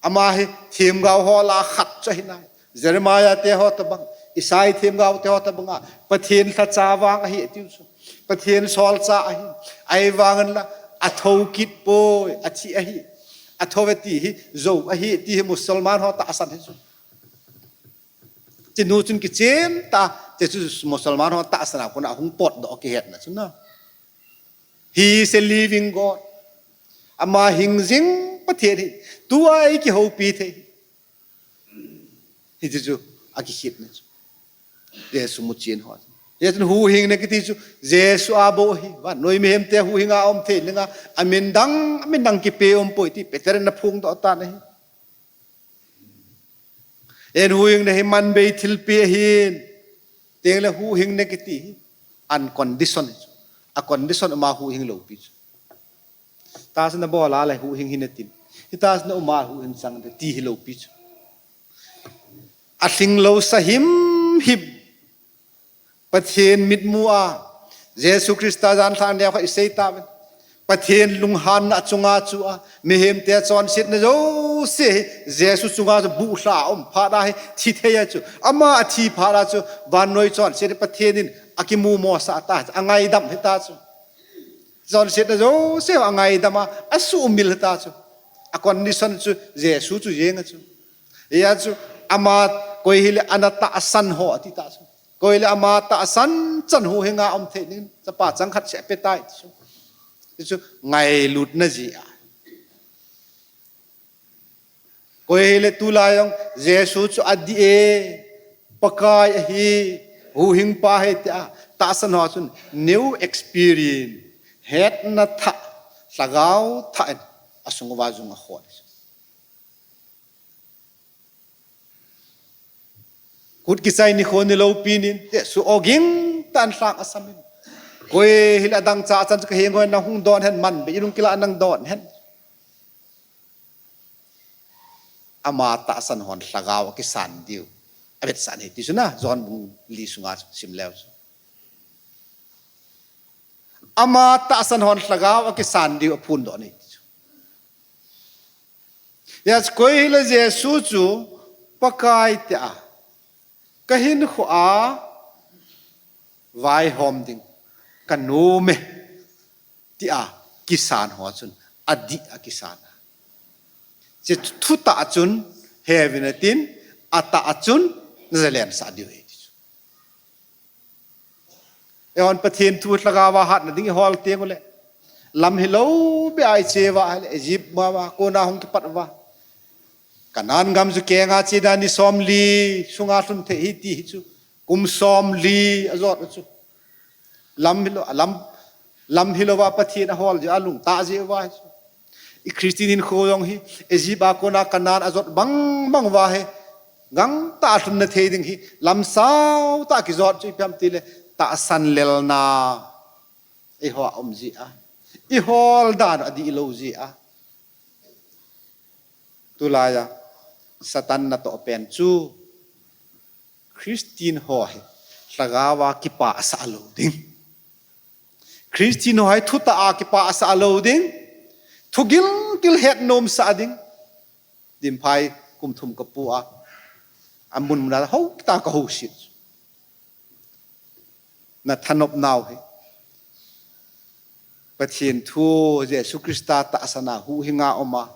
Ama hi themgao ho lah a khat chu ahi nai. Jeremiah te ho tobang, Isaiah themgao te ho tobang a, Pathen lhacha vang ahi atiu chu. Pathen solchah ahi. Ahivangin la, athou kit poi, athi ahi. Athou ve ti hi, jou ahi ti hi Musalman ho tahsan hi chu. Chinu chun kichen ta, hiche chu Musalman ho tahsan a kona hung potdoh kihetna chu na. He is a living God. Ama hingjing Pathen hi. Tua eikihoupi thei. Hiche chu akikhetna chu. Jesu muchen ho. Jesu huhhingna kiti chu Jesu a bou ahi. Vannoi mihemte huhhinga um thei dinga, amin dang, amin dang kipe umpoi ti Peter in aphongdoh tan ahi. Jen huhhingna hi manbei thilpeh ahin. Tengle huhhingna kiti hi uncondition hi chu. A condition uma huhhing loupi chu. Tahsa nabol a le huhhing hih in atin. Hi tahsa na uma huhhing chang te ti hi loupi chu. Alhinglou sa himhim. Pathen mitmu a, Jesu Christa janlhah neo kha isei tauvin. Pathen lunghanna chunga chu a, mihemte chonsetna jouse hi Jesu chunga chu buhlha a um phat a hi thi thei a chu. Ama athi phat a chu vannoi chonset hi Pathen in akimu mosah ta, angaidam hita chu. Chonsetna jouse angaidam a, asuhmil hita chu. A condition chu Jesu chu jeng a chu. Hia chu ama koi hile ana tahsan ho ati ta chu. Koi le ama tahsan chan huhhinga um thei ding, chapa chang khat seh apetai ti chu. Ti chu ngailutna jeh a. Koi hile tulai jong Jesu chu adih e, Pakai ahi, huhhingpa ahi tia tahsan ho chun new experience, hetna thah, lhagao thah in asung uva jung akhol. Kut kichai nikho niloupi nin, Jesu ogin tah in lhang asam in. Koi hile adang cha chan chu kaheng hoi, nang hung don hen, man beh in hung kilah nang don hen. Ama tahsan hon lhagao akisan diu avetsah in ahi ti chu na, John bung li sunga sim leu chu. Ama tahsan hon lhagao akisan diu aphondoh in ahi ti chu. Hia chu koi hile Jesu chu Pakai tia kahinkhoa vaihom ding kanom e tia kisan ho chun adih a kisan a. Hiche thutah chun heuvin atin, atah a chun najalen sah diu ahi ti chu. Eihon Pathen thu lhagao a hatna ding ihol teng ule, lam hilou beh a iche uva ahile, Egypt ma uva kona hung kipat uva, Canaan gam chu kenga chena ni somli sunga lhun thei ahi ti hi chu, kum somli ajot u chu. Lam hilou, lam, lam hilouva Pathen ahol jeh a lungtah jeh uva hi chu. I Christian hinkho jong hi, Egypt a kona Canaan ajot bang bang uva hi, gangtah a lhunna thei ding hi, lam saotah kijot chu ipi ham tile, tahsan lelna eiho a um jeh a, ihol dan u adih lou jeh a. Tulai a Satan natoh pen chu Christian ho hi lhagao a kipah sah lou ding, Christian ho hi thutah a kipah sah lou ding, thugil gil hetnom sah ding. Dimphai kum thum kapu a, amun mun a hou kita kahouset. Nathanop nau hi Pathen thu, Jesu Christa tahsan a huhhinga um a,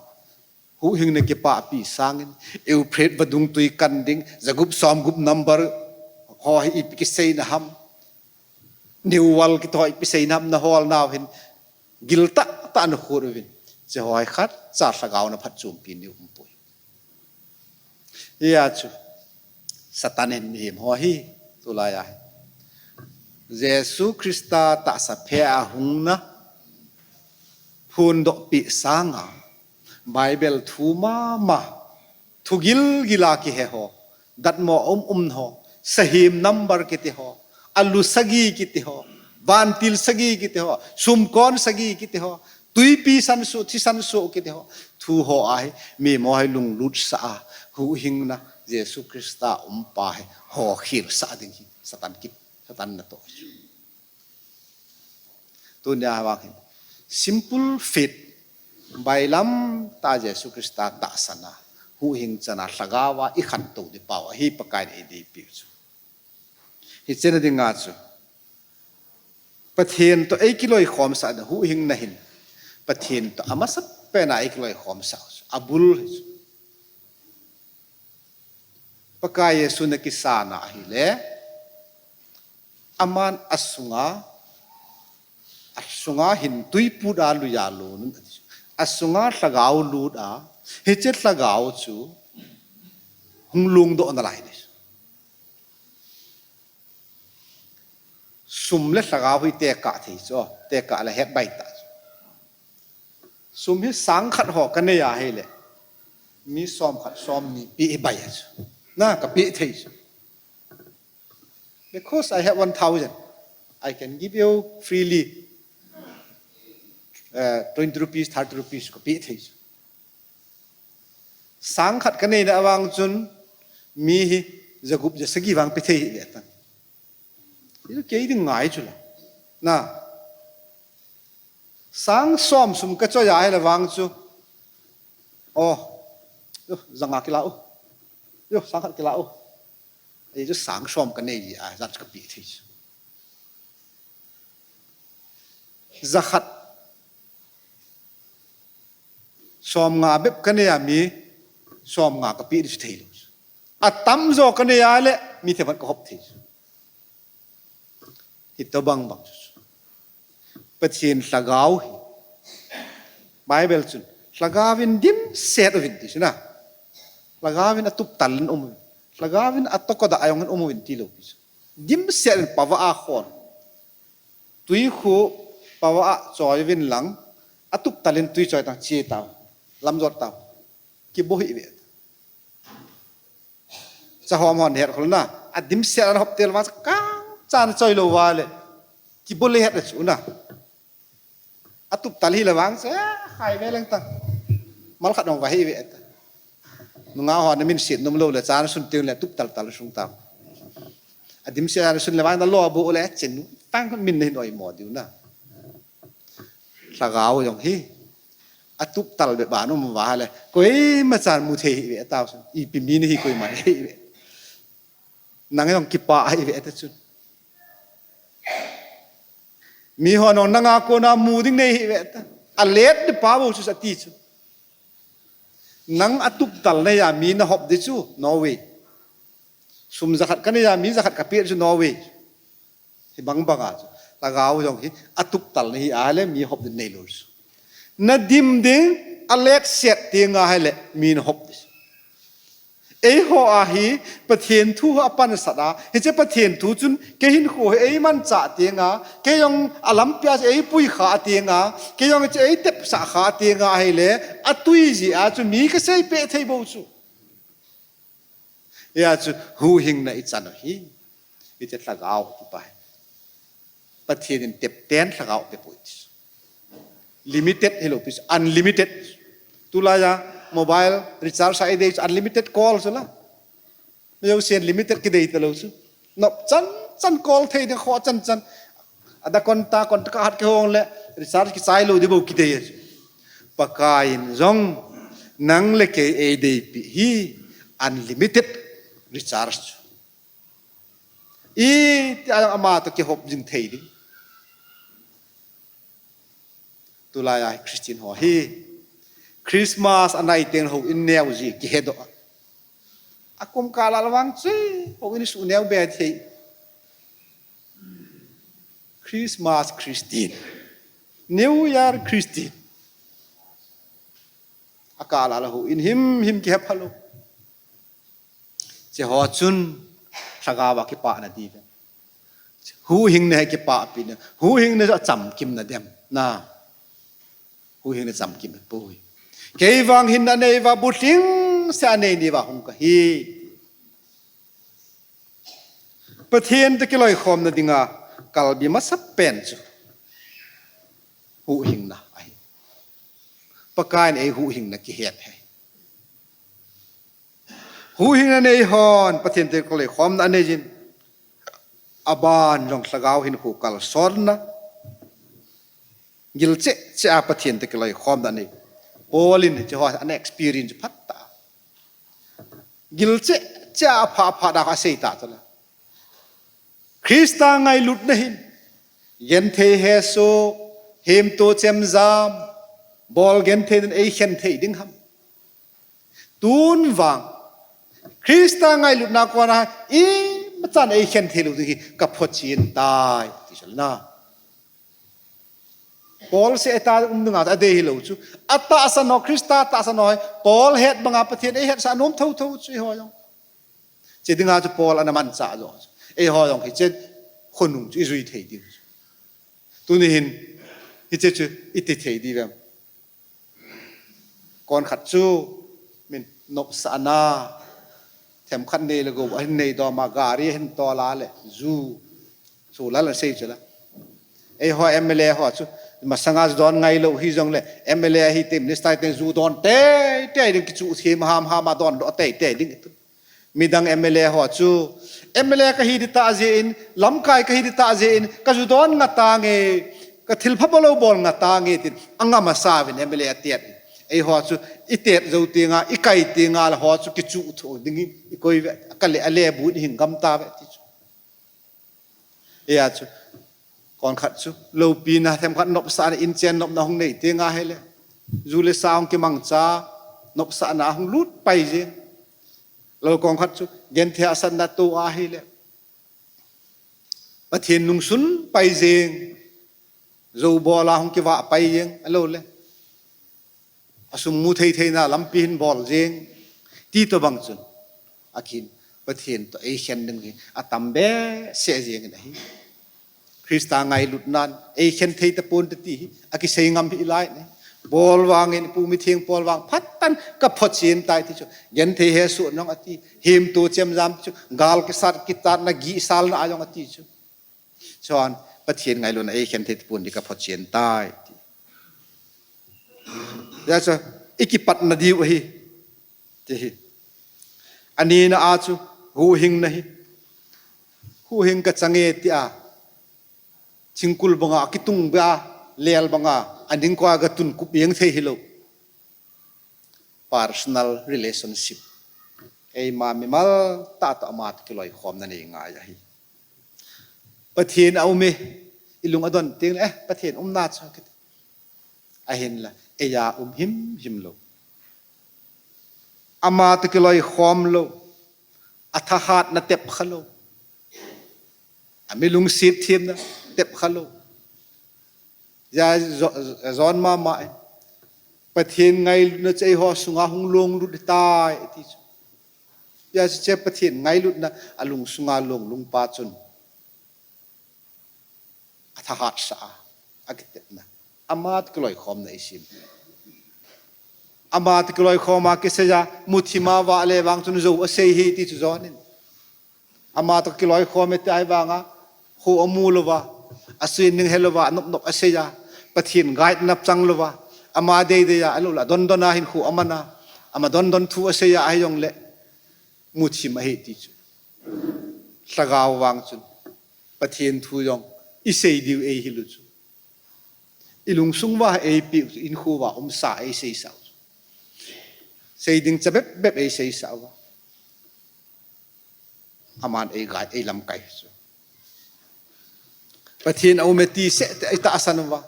huhhingna kipahpi sangin, Euphrates vadung tui kan ding, jagup somgup number ho hi ipi kiseina ham, New World kiti ho ipi seina ham nahol nau hin, giltah tah a nakhut uvin, hiche ho hi khatcha lhagao na phatchompi diu umpoi. Hia chu Satan in mihem ho hi tulai a hi Jesu Christa tahsa phe a hungna phondohpeh sanga, Bible thu mama, thugil gil a kihe ho, datmo um um ho, sahem number kiti ho, alu sagi kiti ho, vantil sagi kiti ho, sumkon sagi kiti ho, twipi sansuh, thi sansuh kiti ho, thu ho a hi mihem ho hi lunglut sah a, huhhingna Jesu Christa umpa hi hokhel sah ding hi Satan kip, Satan natoh chu. Tunia vang hin simple faith, bailam tah a Jesu Christa tahsan a, huhhing chan a lhagao a ikhantou ding pau ahi Pakaiyin eideipiu chu. Hiche na dinga chu Pathen toh eikiloikhomsah ding, huhhingna hin Pathen toh amasapen a eikiloikhomsah u chu, abul hi chu. Pakai Jesu nakisan a ahile, aman asunga, asunga hin twi put a lui a lon un ati chu, asunga lhagao lut a, hiche lhagao chu hung lungdoh nalai ding chu. Sum le lhagao hi tekah thei chu, tekah le het bai tah chu. Sum hi sang khat ho kanei ahile, mi som khat, som ni peh hi bai a chu, na, kapeh thei chu. Because I have one thousand, I can give you freely, uh, twenty rupees, thirty rupees, kapeh thei chu. Sang khat kaneina avang chun mi hi jagup jasagi vang pe thei hile tan, kei ding ngai chu la, na. Sang som sum kachoi a ahile vang chu, o, yo, janga kila u, yo, sang khat kila u, ei chu sang som kanei a, jat chu kapeh thei chu. Jakhat, som nga bep kanei a mi som nga kapeh di chu theilou chu. Atamjo kanei a le mi themkhat kahop thei chu. Hitobang bang chu, Pathen Lhagao hi, Bible chun, Lhagao in dimset uvin ti chu na. Lhagao in atuptal in um uvin, Lhagao in atokodah a jong in um uvin tilou pi chu. Dimset in pava a khon, twi khu pava a choi uvin lang, atuptal in twi choi tang, che tau, lamjot tau, kibo hih ve. Chahom hon het khol na, adimset a hop tel vang, kang chan choi lou va le, kibo le het chu na. Atuptal hile vang chu, eh, khai ve leng ta, mal khat ong va hih ve ta. Nungah hon amin set nom lou le, chan sun teng le tuptal tal sung ta. Adimset a sun le vang na lo bu le, chen tang min hin oimo diu na. Lhagao jong hi, atuptal bep a um va le, koima chan mu thei hih ve tau chun. Ipi mi nahi koima hih ve. Nang jong kipah hih ve ta chun. Mihon jong nanga kona mu ding nei hih ve ta. Alet di pa bou chu ati chu. Nang atuptal nei a mi nahop di chu, no way. Sum jakhat kanei a mi jakhat kapeh chu, no way. Hibang banga chu, Lhagao jong hi atuptal nahi a le mi hop ding neilou chu. Nadim ding, aletset teng a hile mi nahop di chu. Eiho a hi Pathen thu apansat a, hiche Pathen thu chun kei hinkho hi eimanchah teng a, kei jong alampi a chu eipui kha teng a, kei jong hiche eitepsah kha teng a hile, atwi jeh a chu mi kaseipeh thei bou chu. Hia chu huhhingna ichan u hi, hiche Lhagao kipa hi. Pathen in tepten Lhagao pepoi ti chu. Limited hilou pi chu, unlimited. Tulai a mobile recharge a idei chu unlimited call chu la. Mijousen limited kidei talou chu. Nop chan chan call thei ding, kho chan chan. Ada konta, konta kahat kihong le recharge kichai lou di bou kidei chu. Pakai in jong nang le kei eideipi hi unlimited recharge chu. Iti a jong ama toh kihop jing thei ding. Tulai a Christian ho hi Christmas anai teng houin neo ji kihedoh a. Akum kah lah vang chu houin suh neo be thei. Christmas Christian, New Year Christian. Akah lah houin himhim kihepha lou. Hiche ho chun Lhagao a kipana diu ve. Huhhingna hi kipahpi na, huhhingna chu achamkim na dem na. Huhhingna chamkim poi. Kei vang hinna nei uva, bu lhingset a nei ni uva hung kahi. Pathen toh kiloikhomna dinga kalbi masapen chu huhhingna ahi. Pakaiyin eihuhhingna kihet ahi. Huhhingna nei hon Pathen toh kiloikhomna anei jin, aban jong Lhagao hinkho kalsonna, gilcheh cheh a Pathen toh kiloikhomna anei. Paul in hiche ho ana experience phat tah. Gilcheh cheh a apha phat a asei ta chu la. Christa ngailutna hin genthei hesoh, hemto chemjam, bol genthei in eikhen thei ding ham? Tun vang Christa ngailutna kona imachan eikhen theilou ding hi kaphochen tai ti chu la. Paul seh a um dinga adei hilou chu. Atahsan ho, Christa tahsan ho hi Paul het banga Pathen eihetsah nom thotho chu eiho jong. Hiche dinga chu Paul ana manchah joh chu, eiho jong hiche khonung chu ijui thei diu chu. Tuni hin hiche chu iti thei diu vem? Kon khat chu min nopsahna, themkhat nei le gou ahin nei dom a, gari ahin tol a le ju, chu la la sei chu la. Eiho M L A ho chu masanga ju don ngailou hijongle M L A hite, minister hite ju don teitei ding, kichuh them hamham a dondoh teitei ding. Midang M L A ho chu, M L A kahi di tah jeh in, lamkai kahi di tah jeh in, kaju don nga tange, Ka thil pha bolo bol nga ta nge tin, anga masa vin M L A atet. Eiho chu, itet jou tinga, ikai tinga, la ho chu kichu thu ding i koi ve, ka le, ale bu ni hing gam ta ve ti chu. Eia chu, kon khat chu, lopi na them khat nop sa na in chen nop na hung nei tinga hele. Ju le sa hung kimang cha, nop sa na hung lut pai jeng. Lo kon khat chu, gen the asan na tu a hele. Pathen nungsun pai jeng. Jou bol a hung kivah pai jeng, alo le. Asum mu thei thei na lampi hin bol jeng. Ti to bang chun. Akin, Pathen to ei khen ding hi, atam be se jeng in ahi. Krista ngailut nan, ei khen thei ta pon ta ti hi, akisei ngam hi lai ne. Bol vang in, pu mi theng pol vang, phat tan ka phot chen tai ti chu. Gen thei he su nong ati, him tu chem jam ti chu, gal kisat kitat na gi sal na a jong ati chu. Chuan, Pathen ngailutna ei khen thei pun di ka phot chen tai, ti. Ya chu, i kipatna diu ahi, ti hi. Anina a chu, huhhingna hi. Huhhing ka change ti a, thingkul banga, kitung ba, lel banga, aning kua ka tun kup yeng thei hi lo. Personal relationship. Eima mimal tah tah ama to kiloikhomna nei ngai ahi. Pathen a um e, i lung a don teng le, eh, Pathen umna chu kiti. Ahinla, eia um him him lo. Ama to kiloikhom lo. A thahatna tep kha lo. A mi lungset themna tep kha lo. Ya zo-, zon mama e. Pathen ngailutna chu eiho sunga hung long lut tai ti chu. Ya chu che Pathen ngailutna a lung sunga long lung pa chun. A thahat sa a, a kitepna. Ama to kiloikhomna i sim. Ama to kiloikhoma kiseiya, muthima va le vang chun zo a sei hi ti chu zonin. Ama to kiloikhom e ti ai vanga, khu amu lova, a suin ning he lova, a nop nop a seiya, Pathen guide nap chang lova, ama dei dei a, a lo la don don a hin khu amana, ama don don thu a seiya, a hi jong le, muthim ahi ti chu. Lhagao vang chun, Pathen thu jong, i sei diu ei hi lu chu. I lungsung va ei piu chu, in khu va um sa ei sei sa u chu. Sei ding cha bep bep ei sei sa va. Aman ei gai, ei lamkai chu. Pathen a um e ti se te ei tahsan uva.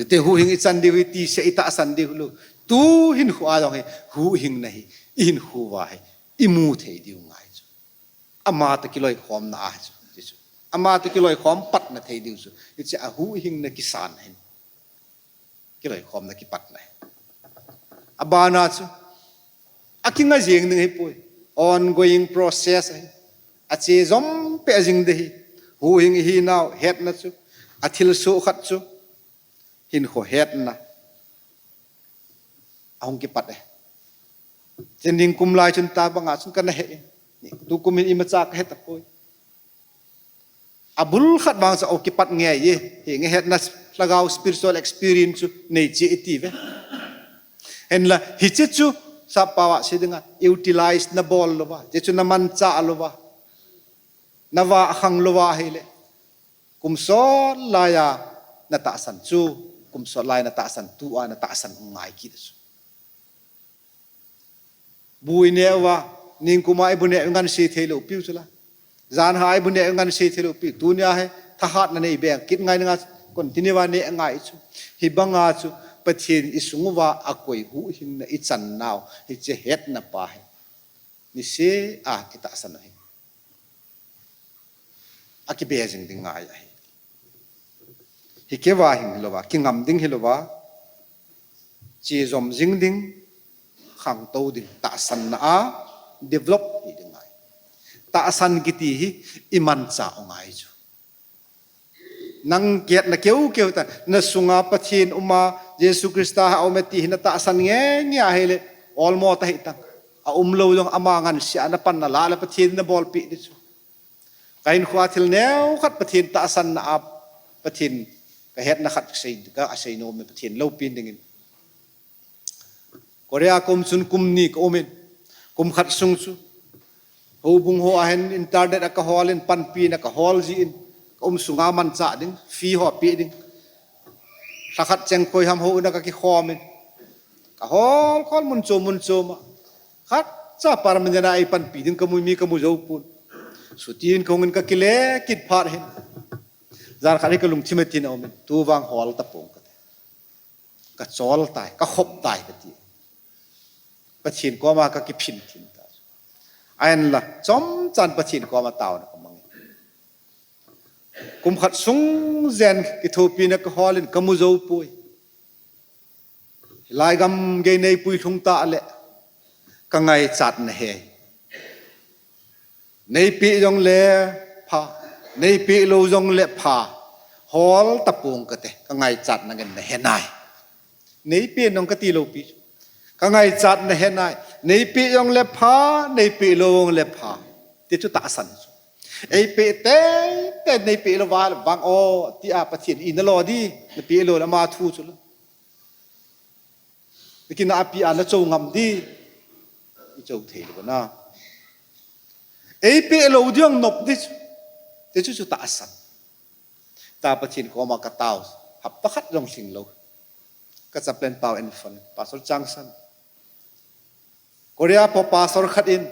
Te huhhing i chan diu hi ti se i tahsan diu lo. Tu hin khu a jong hi huhhingna hi. I hin khu va hi. I mu thei diu ngai chu. Ama to kiloikhomna a chu. Ti chu. Ama to kiloikhom patna thei diu chu. Hiche a huhhingna kisan hin. Kiloikhomna kipatna hi. A bana chu. A kinga jing ding hi poi. Ongoing process ahi. A che jom pe jing de hi. Huhhing hi nau hetna chu. A thil su khat chu. Hin kho hetna. A hung kipat e. Chen ding kum lai chun ta banga chun kana he. Tu kum hin imacha ka he ta poi. A bul khat vang chu a kipat nge ye, hi nge hetna lhagao spiritual experience chu nei che i ti ve. Henla, hiche chu, sap pao a sei dinga, utilize na bol lova, hiche chu na mancha lova, na va khang lova hile. Kum sot laia na tahsan chu, kum sot lai na tahsan tu a na tahsan um ngai kit chu. Bu i neh uva, ningkuma i bu neh u ngan sei thei lou piu chu la. Jan ha i bu neh u ngan sei thei lou piu. Tunia hi thahatna nei beng kit ngai nga continue va neh ngai chu. Hibanga chu Pathen i sung uva a koi huhhingna i chan nau. Hiche hetna pa hi. Niseh a i tahsan u hi. A kibe jing ding ngai ahi. Hi keva hing hilouva, kingam ding hilouva, chejom jing ding, khangtou ding, tahsanna a develop hi ding ngai. Tahsan kiti hi i manchah u ngai chu. Nang kihetna keu keu ta, na sunga Pathen uma, Jesu Christa ha aume ti hi na tahsan nge nge ahile, olmo ta hi ta. A umlou jong ama ngansia na panna la le Pathen na bolpeh ding chu. Ka hinkhoa thil neokhat Pathen tahsanna a, Pathen ka hetna khat sei, ka sei nom e Pathen loupina dingin. Korea ka um chun kum ni ka um in, kum khat sung chu. Houbung ho a hin internet a ka hol in, panpina ka hol jin, ka um sunga manchah ding, fee ho peh ding. Lhakhat cheng koi ham houin a kakikhom in, kahol khol mun chom mun chom a. Khatcha permanent a eipanpi ding kamu, mi kamu jou pon. Suti in kahung in kakile kit phat hin, jan khat hi kalungthim a tin a um in, tu vang hol tapong kate. Kachol tai, kakhop tai kati. Pathen koma kakiphin thin tai. Ahinla, chomchan Pathen koma taona kamang in. Kum khat sung jen kithopina kahol in kamu jou poi. Hilai gam gei neipui lhung tah le kangaichatna hi. Neipeh jongle pha, neipeh lou jongle pha. Hol tapong kate, kangaichatna ngen nahe nai. Neipeh nong kati lou pi chu. Kangaichatna he nai. Neipeh jongle pha, neipeh lou jongle pha. Ti chu tahsan chu. Eipeh teitei, neipeh lou vang o, tia Pathen in nalo di, napeh lou le ama thu chu lo. Nikina api a nachou ngam di. Ichou thei lou na. Eipeh lou di jong nop di chu. Ti chu chu tahsan. Ta Pathen koma katao. Hapta khat jong lhing lou. Ka chaplain pau in phone, Pastor Changsan. Korea pau pastor khat in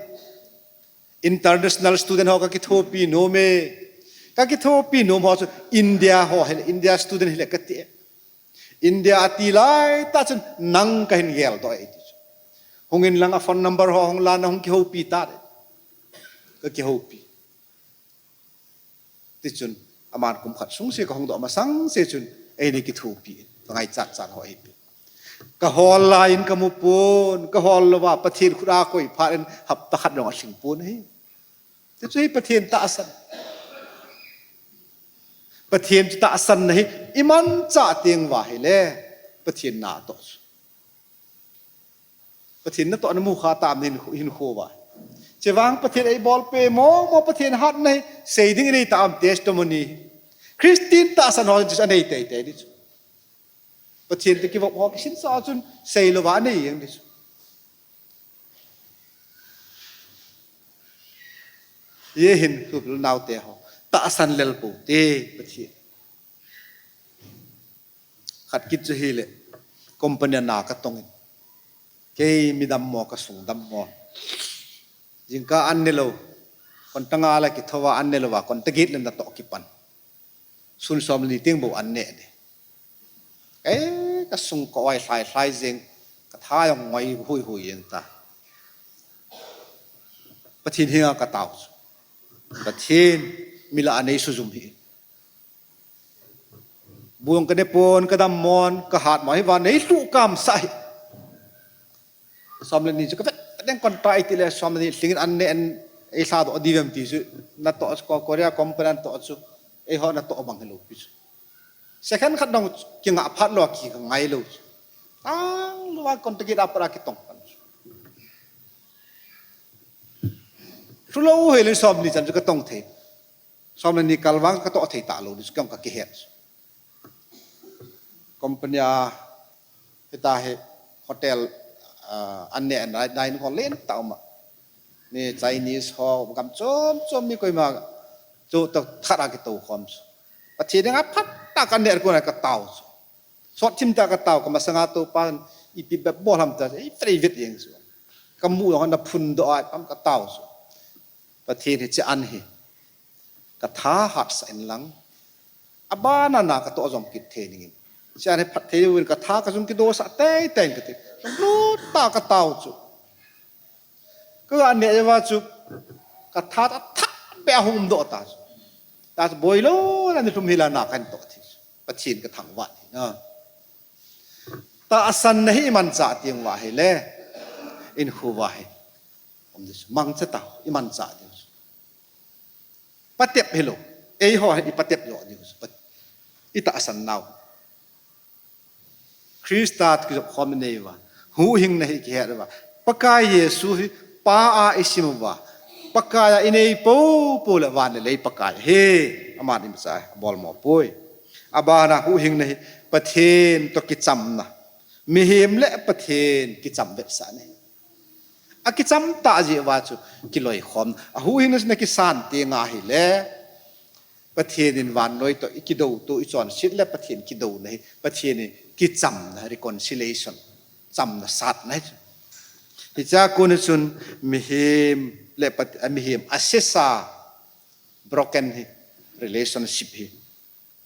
international student ho kakithopi nom e. Kakithopi nom ho chu India ho hile, India student hile kati e. India ati lai tah chun nang kahin geldoh e ti chu. Hung in lang a phone number ho hung la na hung kihoupi ta de. Kakihoupi. Tichun, aman kum khat sung se kahung doh masang se chun, eini kithopi, kangaichat chan ho eipeh. Kahol lai in kamu pon, kahol louva, Pathen khut a koi phat in hapta khat jong alhing pon ahi. Tichu hi Pathen tahsan. Pathen chu tahsan na hi, imanchah teng uva hile, Pathen natoh chu. Pathen natoh namu kha tam hin, hinkho uva. Chevang Pathen eibolpeh mo, mo Pathen hatna hi, sei ding inei tam testimony. Christian tahsan ho chu anei teitei di chu. Pathen toh kivop ho kisin sa chun, sei louva anei jeng di chu. Hiche hin, tu pil naote ho. Tahsan lel pou te, Pathen. Khat kit chu hile, company a na katong in. Kei mi dammo, kasung dammo. Jingkah an ne lou. Konta nga la kithouva an ne louva, konta get le natoh kipan. Sun som le ni teng bou an ne de. Kei kasung ka oi lhai lhai jeng, katha jong ngoi hui hui jeng ta. Pathen henga katao chu. Pathen, mi lah a nei sujum hih in. Bu jong kane pon, kadam mon, kahat mo, hiva nei lhuh kamsah hi. Som le ni chu kavet, vet ding konta iti le som le ni lhingin an ne an eilha doh diu vem ti chu. Natoh chu Ko-, Korea company natoh chu. Eiho natoh bang hilou pi chu. Second khat dong kingah phat lou a ki kangai lou chu. Tang lou a konta get a pat a kitong pan chu. Lhulou hel in som ni chan chu katong thei. Som le ni kal vang katoh thei talou di chu, kei jong kakihet. Company a, hita hi hotel, ah, an ne an dai, dai ho len tah um a. Mi Chinese ho, gam chom chom mi koima chu toh that a kitou khom chu. Pathen dinga phatah a kan ne kon a katao chu. Sot thim tah a katao, kamasanga Toupan ipi bep bol ham ta, ei vet ei vet jeng chu. Kamu jong ana phun doh a, kam katao chu. Pathen hiche an hi. Katha hatsah in lang. Abana na katoh jom kit thei ning in. Hiche an hi phatthei uvin katha kajung kidosah teitei in kati. Lutah a katao chu. Kaga ne uva chu. Katha ta thah beh a hung um doh ta chu. Ta chu boilou na ni lhum hila na kahin toh thei chu. Pathen kathangvah hi na. Tahsan na hi imanchah teng uva hile. Hinkho uva hi. Um di chu. Mangcha tau, imanchah di chu. Patep hilou. Eiho hi ipatep jo diu chu. Pat-, itahsan nau. Christa toh kijop khom inei uva. Huhhingna hi kihet uva. Pakai Jesu hi Pa a isim uva. Pakai a inei poupou le van le lei Pakai ahi. Aman imacha abol mo poi. Abana huhhingna hi Pathen toh kichamna. Mihem le Pathen kicham vetsahna ahi. Akicham tah jeh uva chu kiloikhom. Ahuhhingna chu nakisan teng ahile. Pathen in vannoi toh ikidou toh ichonset le Pathen kidouna hi, Pathen in kichamna, reconciliation, chamna satna hi. Hichea kona chun mihem le Pat-, mihem asesa, broken hi, relationship hi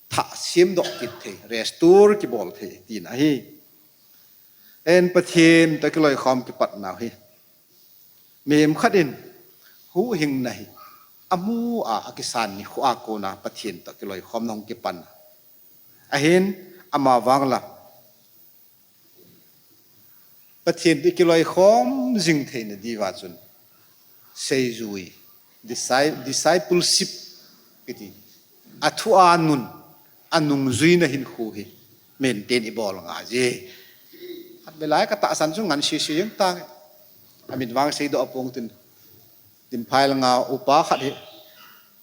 thah semdoh kit thei, restore kibol thei tina ahi. En Pathen toh kiloikhom kipatnau hi, mihem khat in huhhingna hi amu a, akisan nikho a kona Pathen toh kiloikhomna hung kipan ahin, ama vangla Pathen toh kiloikhom jing theina diuva chun seijui, disci-, discipleship kiti, athua nun, anungjuina hinkho hi maintain ibol ngai je. Khatvei lai katahsan chu ngan sese jeng tange. Amin vang seidoh apong tin, Dimphai langa upa khat hi,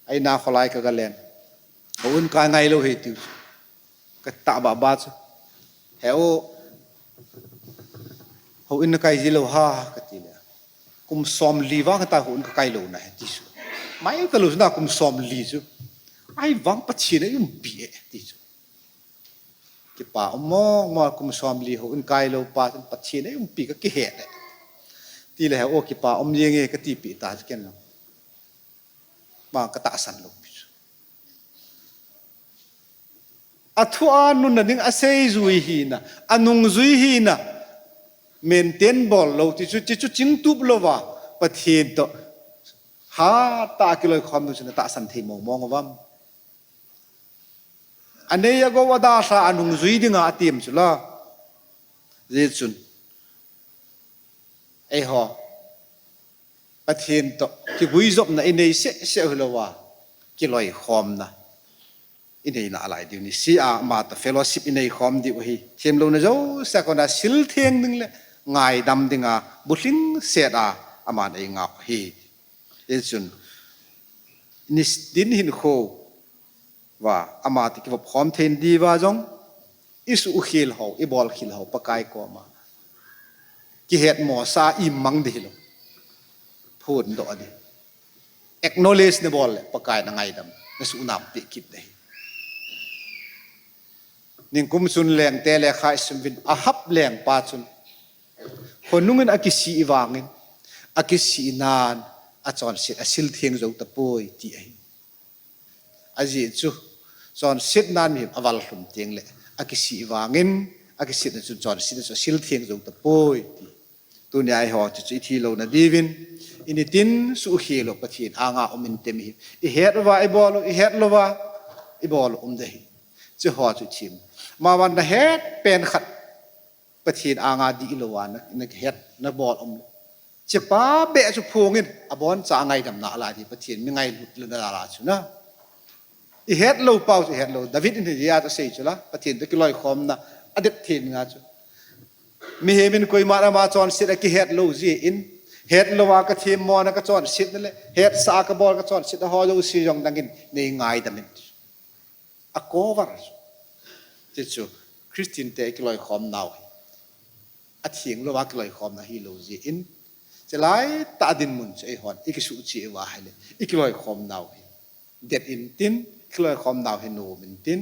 a-in a kholai kagalen, houin kai ngailou hi tiu chu. Katahbah bah chu, he u, houin nakai jilou ham, katile, kum somli vang hita houin kakai louna hi ti chu. Mai talou chu na kum somli chu. Ahivang Pathen in eiumpi e ti chu. Kipa um mong mong, kum somli houin kailou pa chun Pathen in eiumpi kakihet e, tile, he u, kipa um jenge katipeh ta chu ken jong. Ma katahsan loupi chu. Athua nunna ding aseijui hina, anungjui hina maintain bol lou ti chu, ti chu chingtup louva Pathen toh hatah a kiloikhom ding chu natahsan thei mong mong uvam? Anei agou adalha anungjui dinga atem chu la. Hijeh chun eiho Pathen toh kiguijopna inei sehseh hilouva, kiloikhomna inei nalai diu ni. Sia ama toh fellowship ineikhom diu ahi. Themlouna jousea kona siltheng ding le ngaidam dinga bulhingset a aman eingah u ahi. Hichun, ni din hinkho uva ama toh kivopkhom theina diuva jong, isuhkhel hou, ibolkhel hou Pakai koma kihetmosah a imang ding hilou, phondoh ding. Acknowledge nabol le Pakai in angaidam, nasuhnam peh kit ding ahi. Nikum chun lengte lekha isumuvin, Ahab lengpa chun khonungin akisih vangin, akisihnan achonset asiltheng jou tapoi ti ahi. Ajeh chu, chonsetnan mihem aval lhum tengle akisih vangin, akisihna chun chonsetna chu asiltheng jou tapoi ti. Tunia eiho chu, chu ithi louna diuvin, initin suhkhel u Pathen anga um inte mihem. Ihet uva ibol u, ihet louva ibol u um ding ahi. Chuho chu ithem. Amavang nahet pen khat Pathen anga dihlouva na, nahet, nabol umlou, chepa beh chu phongin, aboncha angaidam nalai ding, Pathen mi ngailut lou nalai chu na. Ihetlou pau chu ihetlou. David in hijeh a asei chu la, Pathen toh kiloikhomna adet thei dinga chu. Mihem in koiman ama chonset akihetlou jeh in, hetlouva kathemmona kachonsetna le hetsah a kabol kachonsetna ho jouse jong nangin neingaidamin, a cover chu. Tichu, Christian te kiloikhomnau hi atheng louva kiloikhomna hilou jeh in, chulaitah dinmun chu eihon ikisuhcheh uva ahile, ikiloikhomnau hi det intin, kiloikhomnau hi nom intin,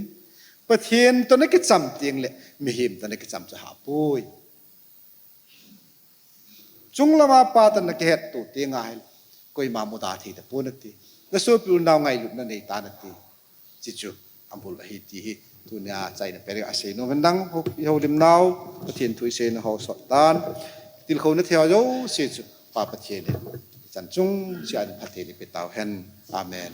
Pathen toh nakicham tengle mihem toh nakicham chu ahahpoi. Chunglama Pa toh nakihetto tenga ahile, koima muda thei tapon nate. Nasopi unau ngailutna neita nate. Chuchu abul ahi ti hi tunia achaina pen a asei nom hen lang, ihoulimnau, Pathen thu iseinau ho sot tan, tilkhouna theiho jouse chu Pa Pathen in ichan chungchea phatthei eipeh tauhen. Amen.